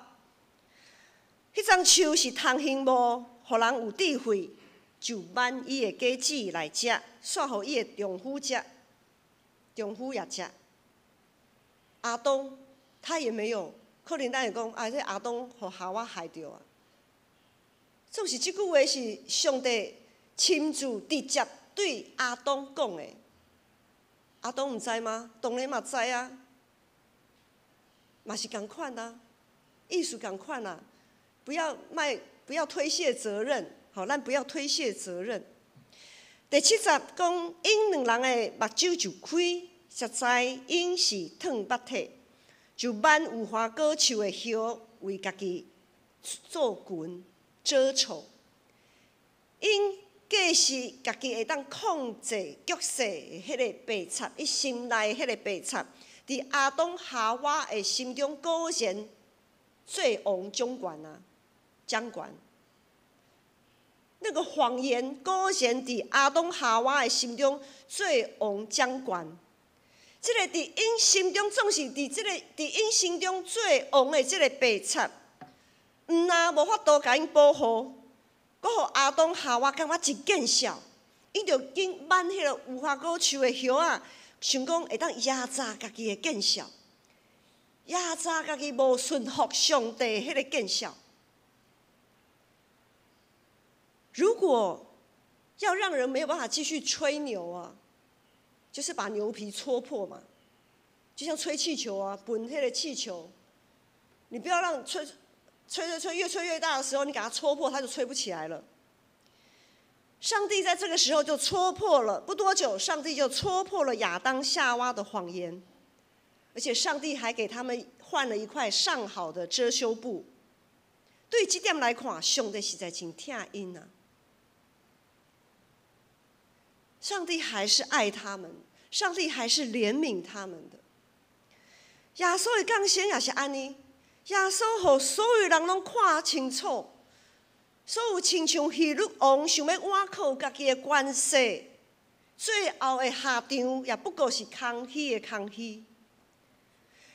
彼欉樹是通行無，予人有智慧，就挽伊的果子來食，煞予伊的丈夫食，丈夫也食。亞當他也沒有，可能咱會講啊，這亞當予夏娃害著啊。總是這句話是上帝親自直接對亞當講的。亞當毋知嗎？當然嘛知啊，嘛是仝款啊，意思仝款啊。不要賣，不要推卸責任，好，咱不要推卸責任。第七節講，𪜶兩人的目睭就開，才知𪜶是褪腹體，就挽無花果樹的葉為家己做裙遮醜。𪜶過是家己會當控制局勢的彼个白賊，伊心內彼个白賊，佇亞當夏娃的心中果然做王掌權啊，掌權。那個謊言果然佇亞當夏娃的心中做王掌權。這个佇𪜶心中總是佇這个佇𪜶心中做王的這個白賊，毋但無法度共𪜶保護，閣予亞當夏娃感覺真見笑，𪜶就緊挽彼个無花果樹的葉仔，想講會當壓榨家己的見笑，壓榨家己無順服上帝彼個見笑。如果要讓人沒有辦法繼續吹牛啊，就是把牛皮戳破嘛，就像吹氣球啊，噴彼个氣球，你不要讓吹。吹吹吹，越吹越大的時候，你給它戳破，它就吹不起來了。上帝在這個時候就戳破了，不多久，上帝就戳破了亞當夏娃的謊言，而且上帝還給他們換了一塊上好的遮羞布。對這點來看，上帝實在真疼𪜶啊！上帝還是愛他們，上帝還是憐憫他們的。耶穌的降生也是按呢。耶穌予所有人攏看清楚，所有親像希律王想欲倚靠家己的權勢，最後的下場也不過是空虛的空虛。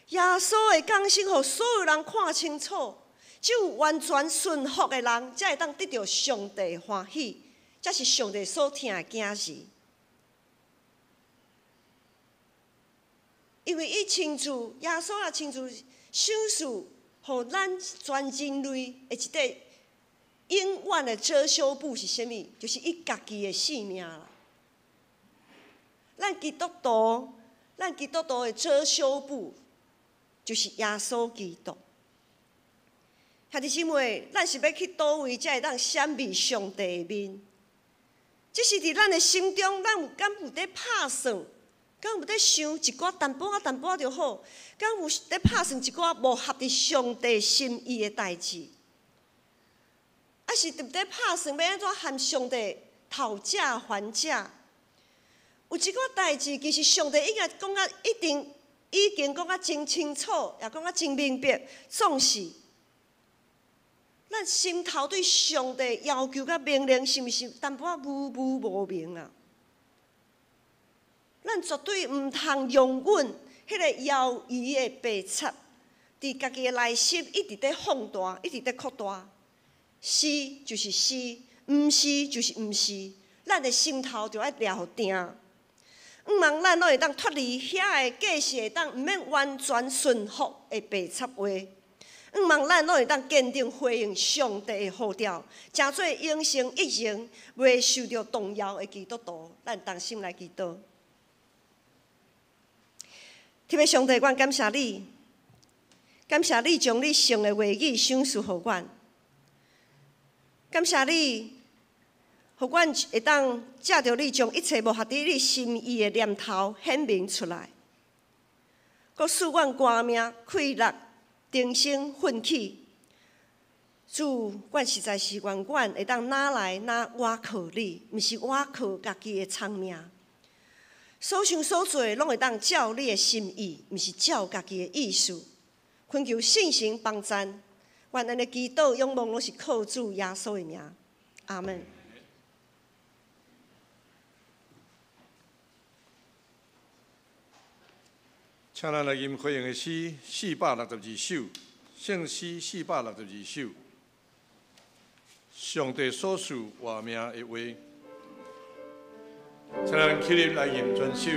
耶穌的降生予所有人看清楚，只有完全順服的人，才會當得著上帝歡喜，才是上帝所疼的囝兒。因為伊親自，耶穌也親自賞賜，予咱全人類的一塊永遠的遮羞布是啥物？就是伊家己的性命啦。咱基督徒，咱基督徒的遮羞布就是耶穌基督。兄弟姊妹，咱是欲去佗位才會當顯露上帝的面？這是佇咱的心中，咱有敢有佇拍算？敢有佇想一寡淡薄仔淡薄仔就好？敢有佇拍算一寡無合佇上帝心意的代誌？抑是佇佇拍算欲按怎和上帝討價還價？有一寡代誌，其實上帝應該講甲一定已經講甲真清楚，也講甲真明白。總是咱心頭對上帝要求佮命令，是毋是淡薄仔模糊無明啊？咱絕對毋通容忍彼个妖異的白賊，佇家己的內心一直佇放大，一直佇擴大。是就是是，毋是就是毋是。咱的心頭就愛掠予定。毋望咱攏會當脫離遐個過世，會當毋免完全順服的白賊話。毋望咱攏會當堅定回應上帝的呼召，成做永生一榮、袂受著動搖的基督徒。咱同心來祈禱。天父上帝，阮感謝你，感謝你將你聖的話語賞賜予阮，感謝你，予阮會當藉著你將一切無合佇你心意的念頭顯明出來，閣賜阮歌命、氣力、重新奮起。主，阮實在是願阮會當哪來哪倚靠你，毋是倚靠家己的聰明。所想所做攏會當照你的心意，毋是照家己的意思。懇求聖神幫贊，願咱的祈禱仰望攏是靠主耶穌的名。阿門。請咱來吟回應的詩462首，聖詩462首。上帝所賜活命的話，請咱起立來吟全首。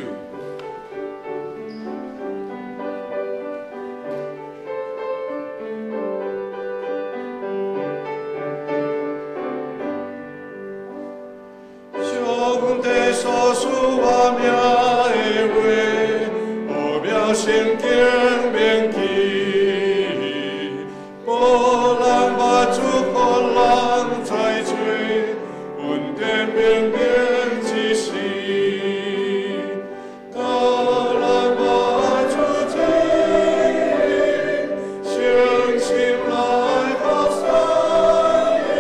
上帝所賜活命的話，奧妙聖經銘記，無人捌祝福人在罪，恩典明明之時，教人捌主真理，誠心來服侍伊，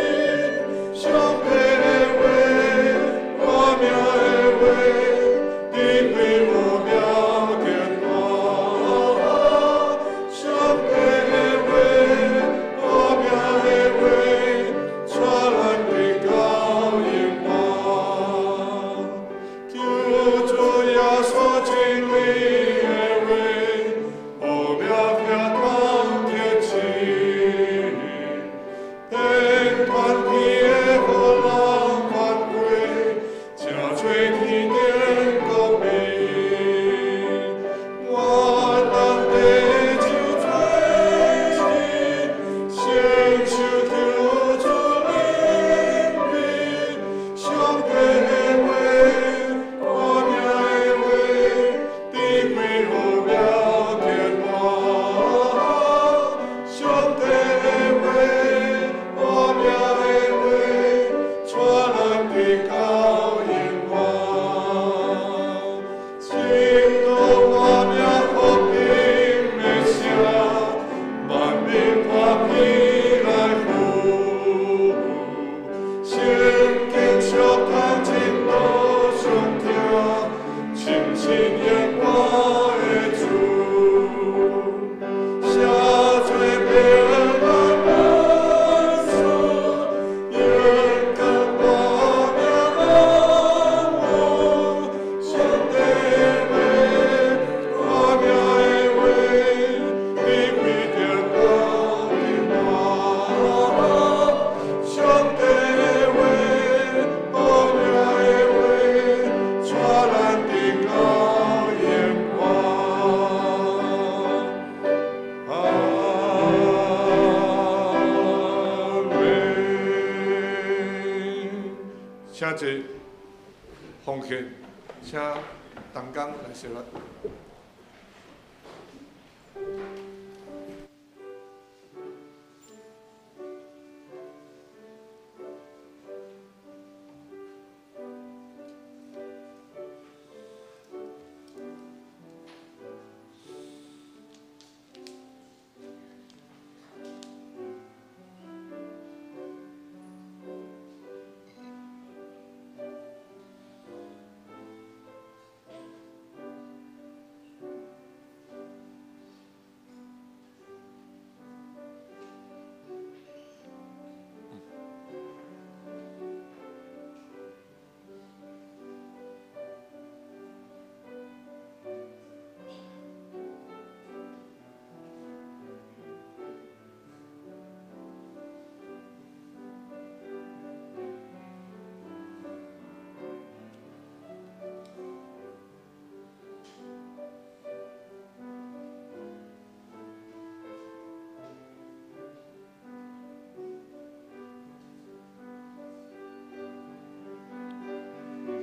上帝的話，活命的話，智慧奧妙天大。上帝的話，活命的話，帶咱得到永活。求主耶穌真理的話，奧妙聽通天賜，天團體的予人翻過，成做天頂光明。願咱地球做事，承受求主憐憫。上帝的話，活命的話，智慧奧妙天大。上帝的話，活命的話，請坐，奉獻，請同工來洗禮。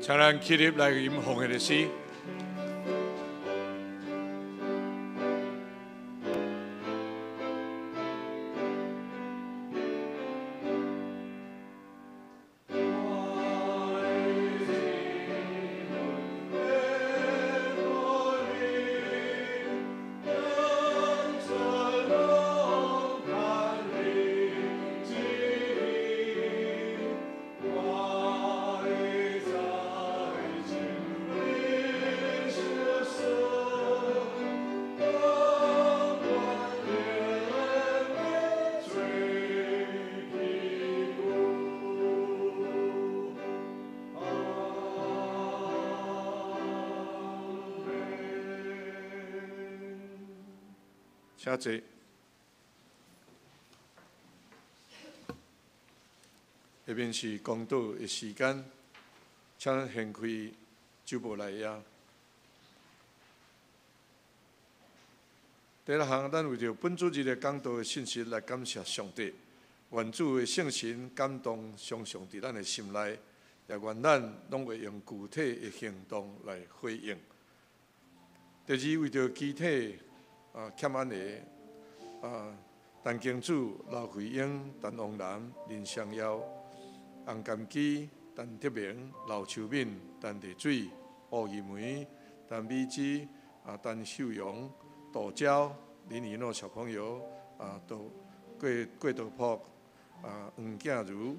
請咱起立來吟奉獻的詩。請坐。下面是公道的時間，請掀開周報來頁。第一項，咱為著本主日的講道的信息來感謝上帝，願主的聖神感動常常佇咱的心內，也願咱攏會用具體的行動來回應。第二，為著肢體欠安的陳金柱、劉慧英、陳王南、林双耀、洪甘基、陈德明、刘秋敏、陈丽水、吴义梅、陈美芝、陈秀荣、杜娇、林以诺小朋友、杜郭郭道朴、黄建如、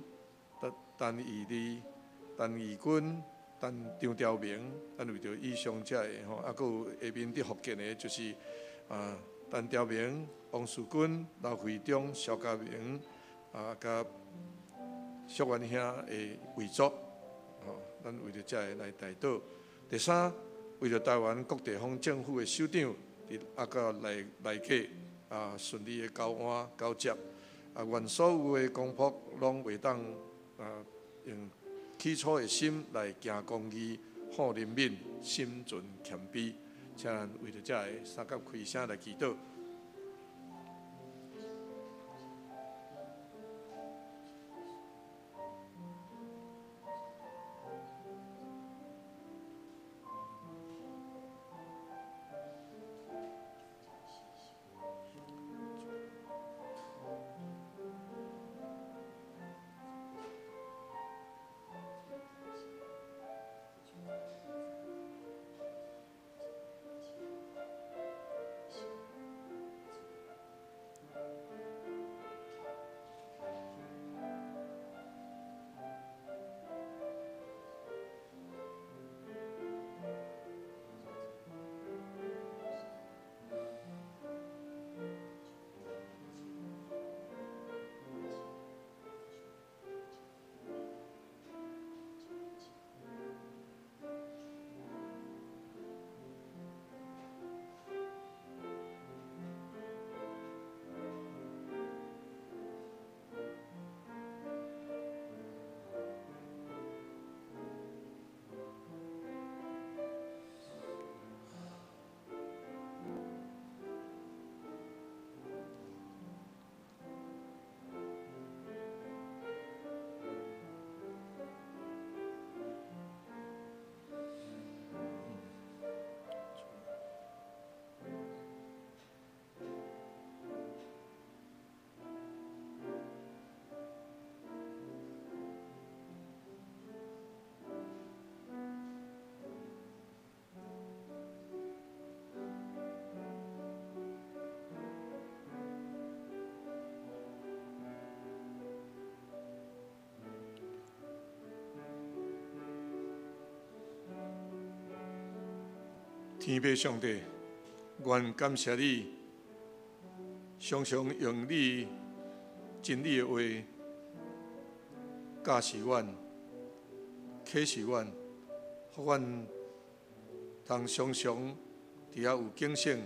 陈陈义利、陈义军、陈张朝明，咱为著以上遮个吼，阁有下面佇福建的，就是陈朝明、王树军、刘惠忠、萧家明，佮淑元兄的遗族，吼，咱为著遮个来代祷。第三，为著台灣各地方政府的首長，佇佮內內閣順利的交換交接，願所有的公僕攏會當用起初的心來行公義、好憐憫、心存謙卑。請咱為著遮个三甲開聲來祈禱。天父上帝，阮感謝你，常常用你真理的話教示阮、啟示阮，予阮通常常佇遐有警醒、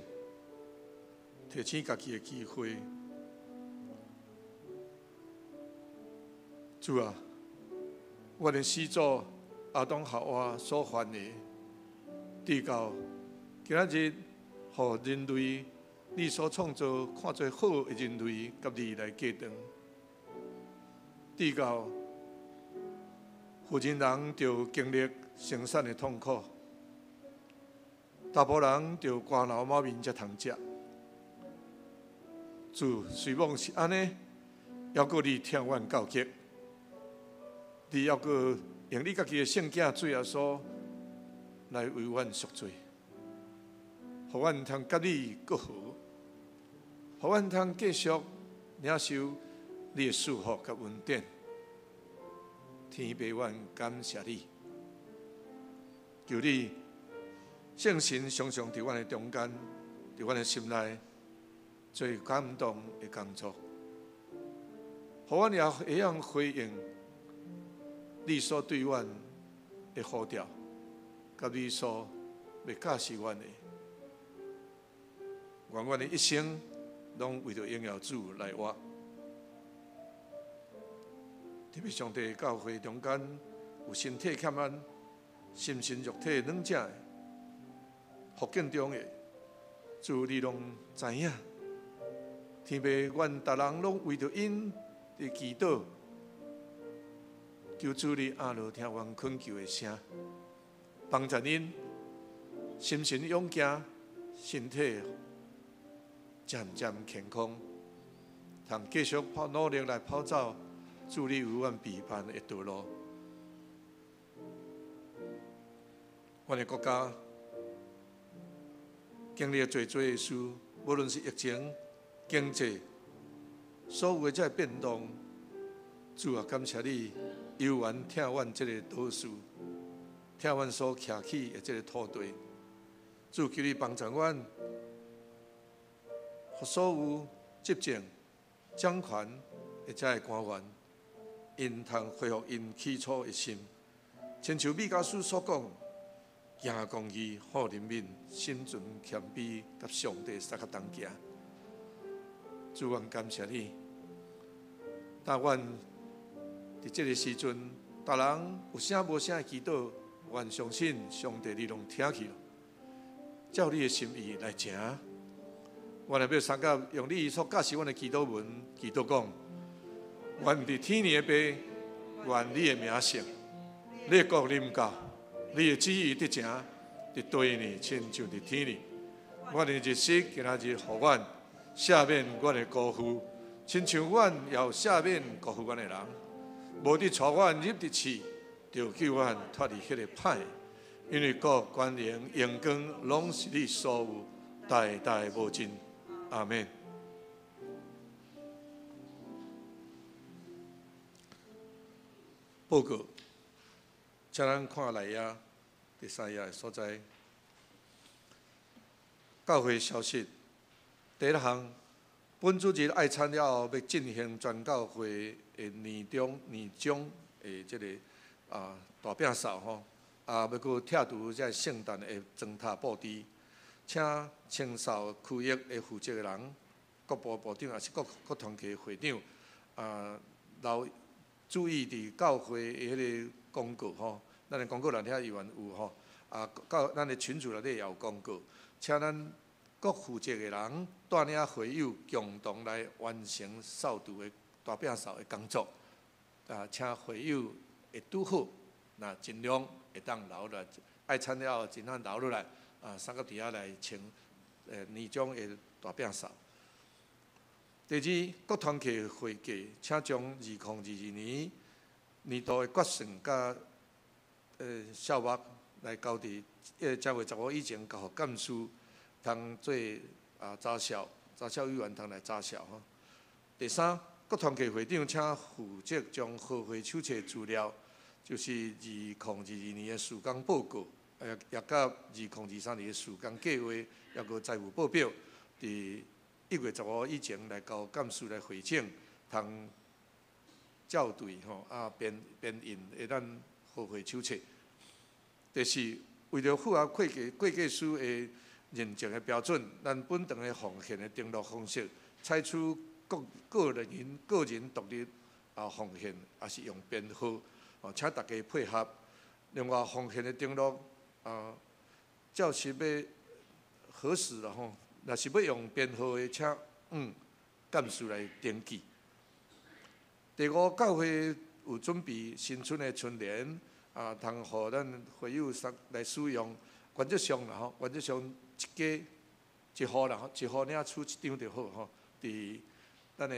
提醒家己的機會。主啊，阮的始祖亞當夏娃所犯的，直到今仔日，予人類你所創造看做好的人類，佮你來隔斷，直到婦人人著經歷生產的痛苦，查埔人著乾流滿面才通食。主雖罔是按呢，猶閣你疼阮到極，你猶閣用你家己的聖子主耶穌來為阮贖罪，予阮通佮你閣和，予阮通繼續領受你的祝福佮恩典。天父，阮感謝你，求你聖神常常佇阮的中間，佇阮的心內做感動的工作，予阮也會曉回應你所對阮的呼召，佮你所欲教示阮的。願阮的一生攏為著榮耀主來活。特別上帝教會中間有身體欠安、心神肉體兩者的復健中的，主你攏知影。天父，阮逐人攏為著𪜶佇祈禱，求主你阿羅聽阮懇求的聲，幫助𪜶心神勇健，身體漸漸健康，通繼續跑努力來跑走主你為阮備辦的道路。阮的國家經歷濟濟的事，無論是疫情、經濟，所有的這個變動，主啊，感謝你猶原疼阮這個島嶼，疼阮所徛起的這個土地。主求你幫助阮，予所有執政、掌權的這個官員，𪜶通恢復𪜶起初的心，親像彌迦書所講，行公義、好憐憫、心存謙卑，佮上帝相佮同行。主，阮感謝你。但阮佇這個時陣，逐人有聲無聲的祈禱，阮相信上帝你攏聽去了，照你的心意來成。阮若欲相佮用你所教示阮的祈禱文，祈禱講：阮佇天的父，願你的名聖，你的國臨到，你的旨意得成，佇地呢，親像佇天呢。阮的日食今仔日予阮，赦免阮的辜負，親像阮也有赦免辜負阮的人。無得帶阮入佇試，著救阮脫離彼个歹。因為國、權榮、榮光，攏是你所有，代代無盡。阿們。報告，請咱看內頁第三頁的所在。教會消息，第一項，本主日愛餐了後，欲進行全教會的年終年終的這个大摒掃吼，欲閣拆除這聖誕的磚塔布置，請清掃區域的負責的人，各部部長抑是各各團體會長留注意佇教會的彼個公告吼，咱的公告欄遐猶原有吼，到咱的群組內底也有公告，請咱各負責的人帶領會友共同來完成掃除的大摒掃的工作。請會友會拄好，若盡量會當留落來，愛餐了後盡量留落來，相佮佇遐來清年終的大摒掃。第二，各團體會計，請將2022年年度的決算佮數目來交佇正月15以前交予幹事，通做查數，查數委員通來查數吼。第三，各團體會長請負責將合會手冊資料，就是2022年的事工報告，也也佮2023年的事工计划，抑阁财务报表，伫1月15以前来交干事来汇整，通校对吼，啊编编印的咱合会手册。第四，为著符合会计师的认证的标准，咱本堂的奉献的登录方式，采取各个人独立啊奉献，抑是用编号，哦，请大家配合。另外，奉献的登录啊，照实欲核实啦吼，若是欲用编号的，请干事来登记。第五，教会有准备新春的春联，啊，通予咱会友来使用。原则上啦吼，原则上一家一户啦吼，一户领取一张就好吼。伫咱的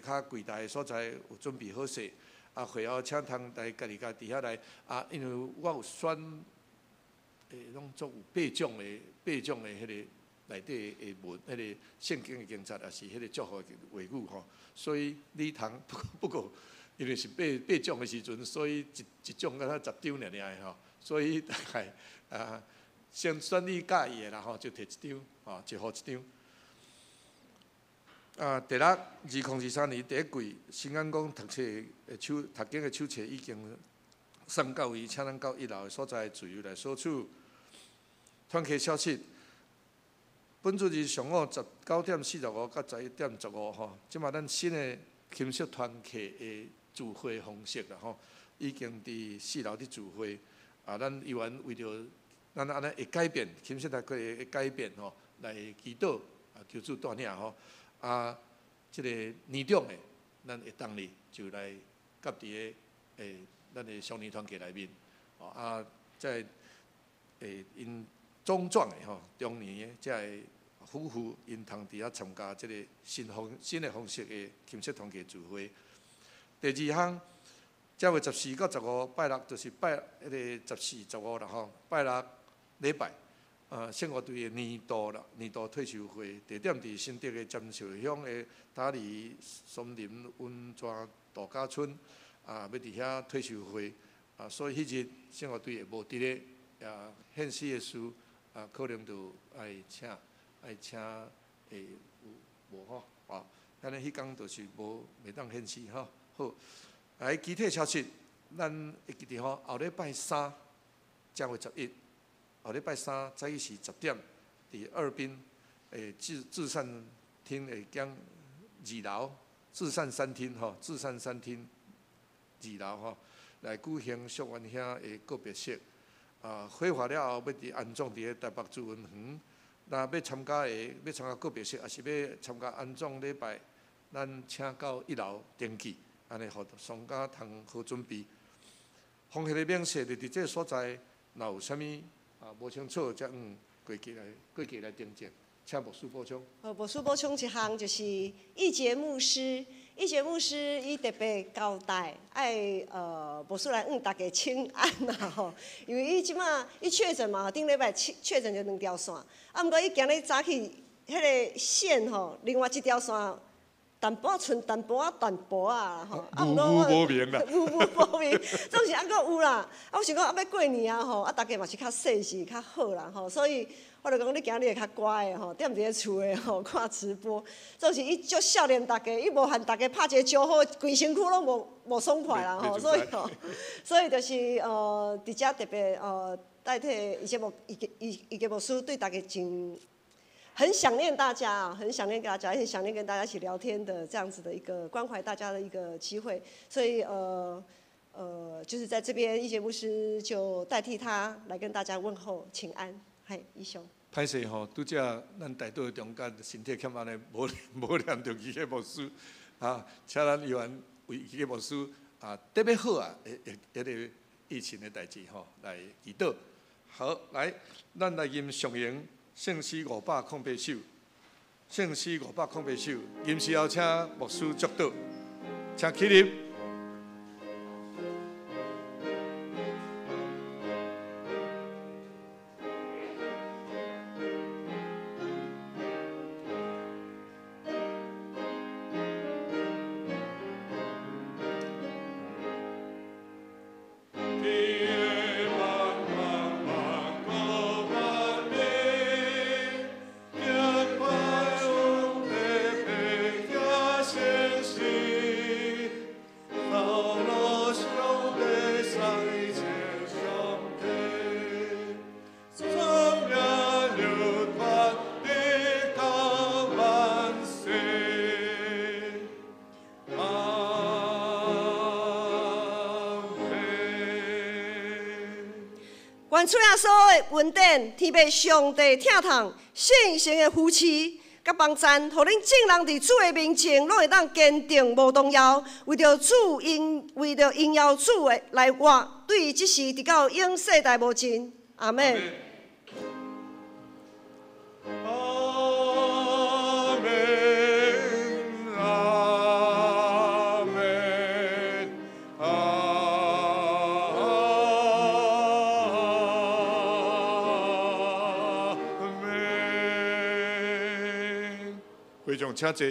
下跤柜台的所在有准备好势，啊，会后请通来家己家伫遐来，啊，因为我有选，拢总有八种的彼个内底的文，彼个圣经的经节，抑是彼个祝福的话语吼，所以你通不过，因为是八种的时阵，所以一种敢若10张尔尔的吼，所以大概啊，先选你佮意的啦吼，就提一张，吼，一户一张。啊，第六，2023年第一季新安宫读册的手读经的手册已经送到位，请咱到一楼的所在自由来索取。团契消息，本主日上午19点45到11点15吼，这马咱新的金色团契的聚会方式啦吼，已经伫四楼伫聚会。啊，咱犹原为著咱按呢会改变，金色团契会改变吼，来祈祷啊，求主带领吼。啊，这个年长的，咱会当日就来夹伫个咱的少年团契内面，哦啊，这𪜶中壮的吼，中年的这个夫妇，𪜶通伫遐参加这个新的方式的金色团契聚会。第二项，正月十四到十五拜六，就是拜彼个十四、十五啦吼，拜六礼拜。圣乐队的年度啦，年度退修会，地点伫新竹的尖石乡的大里松林温泉度假村，啊，欲伫遐退修会，啊，所以彼日圣乐队会无伫咧，啊，献诗的事，啊，可能就爱请会有无吼，啊，按呢彼工就是无袂当献诗吼。好，来具体消息，咱会记得吼，后礼拜三正月十一。后礼拜三早起是10点，伫二滨至善厅会讲二楼至善三厅吼，至善三厅二楼吼，来举行淑媛兄的告别式。啊，火化了后，欲伫安葬伫咧台北慈云园。若欲参加的，欲参加告别式，抑是欲参加安葬礼拜，咱请到一楼登记，按呢予丧家通好准备。奉献的明细就伫这个所在，若有啥物啊无清楚，才过去来订正，请牧师补充。好，牧师补充一项，就是义杰牧师，义杰牧师伊特别交代，爱牧师来向大家请安啦吼，因为伊这马伊确诊嘛，顶礼拜确诊就两条线，啊，毋过伊今日早起彼个线吼，另外一条线淡薄仔賰淡薄仔淡薄仔啦吼，啊，毋过我无明啦，无无明，总是犹阁有啦。啊，我想讲啊，欲过年啊吼，啊，大家嘛是较细致较好啦吼，所以我就讲你今日会较乖的吼，踮伫咧厝的吼看直播，总是伊足孝念大家，伊无和大家拍一个招呼，规身躯拢无爽快啦吼，所以吼，所以就是伫遮特别代替伊这牧伊伊伊个牧师对大家真。很想念大家啊，很想念大家，很想念跟大家一起聊天的这样子的一个关怀大家的一个机会，所以就是在这边，一杰牧师就代替他来跟大家问候请安，嘿，义兄。歹势吼，拄才咱大道中间身体欠安呢，无念著其个牧师啊，请咱犹原为其个牧师啊特别好啊，彼个疫情的代志吼来祈祷。好，来，咱来吟上咏。圣诗508首，圣诗508首，吟诗后请牧师祝祷，请起立。天茫茫。願主耶穌的恩典、天父上帝疼痛、聖神的扶持、佮幫贊，予恁眾人佇主的面前，攏會當堅定無動搖，為著主榮，為著榮耀主的來活，對這時直到永世代無盡。阿們。阿們，阿們，阿們。會眾請坐。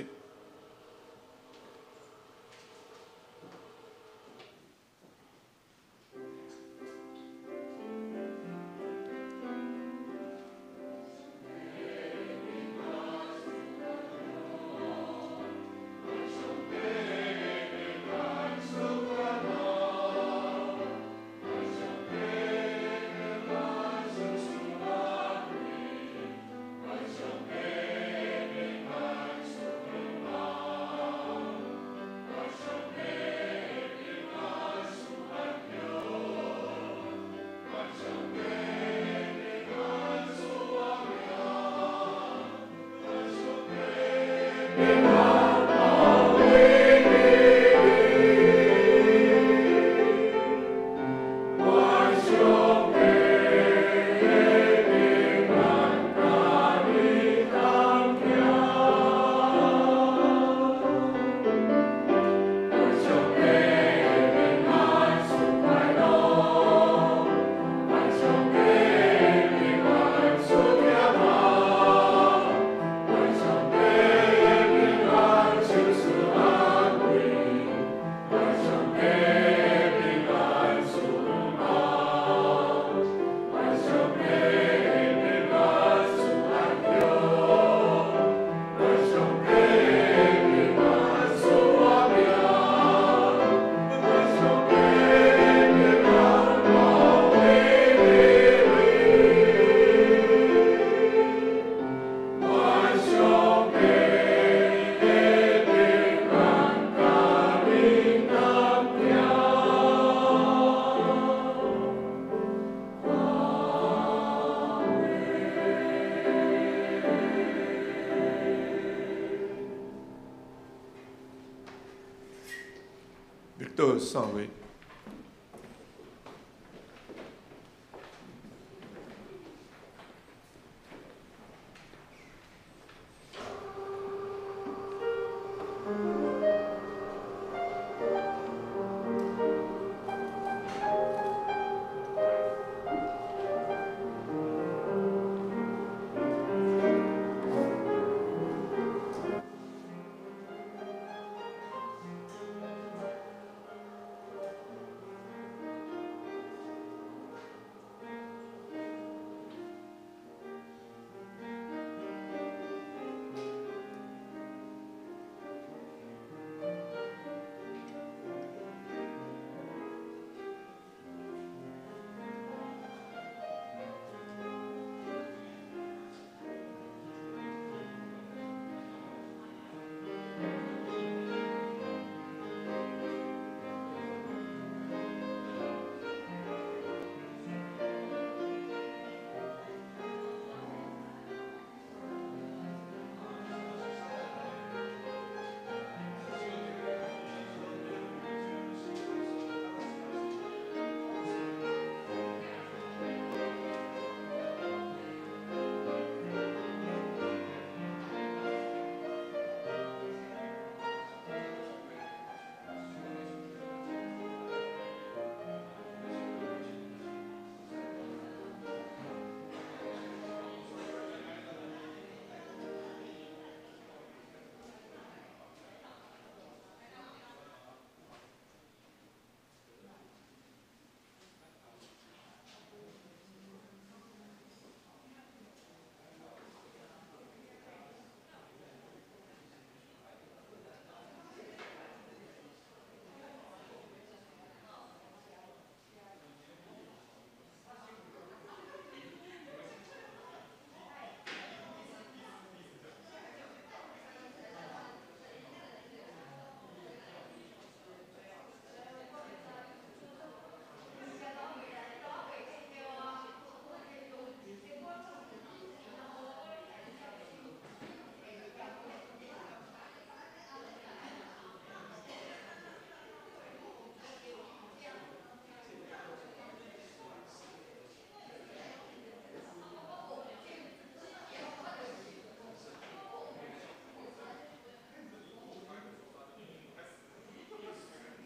禱散會。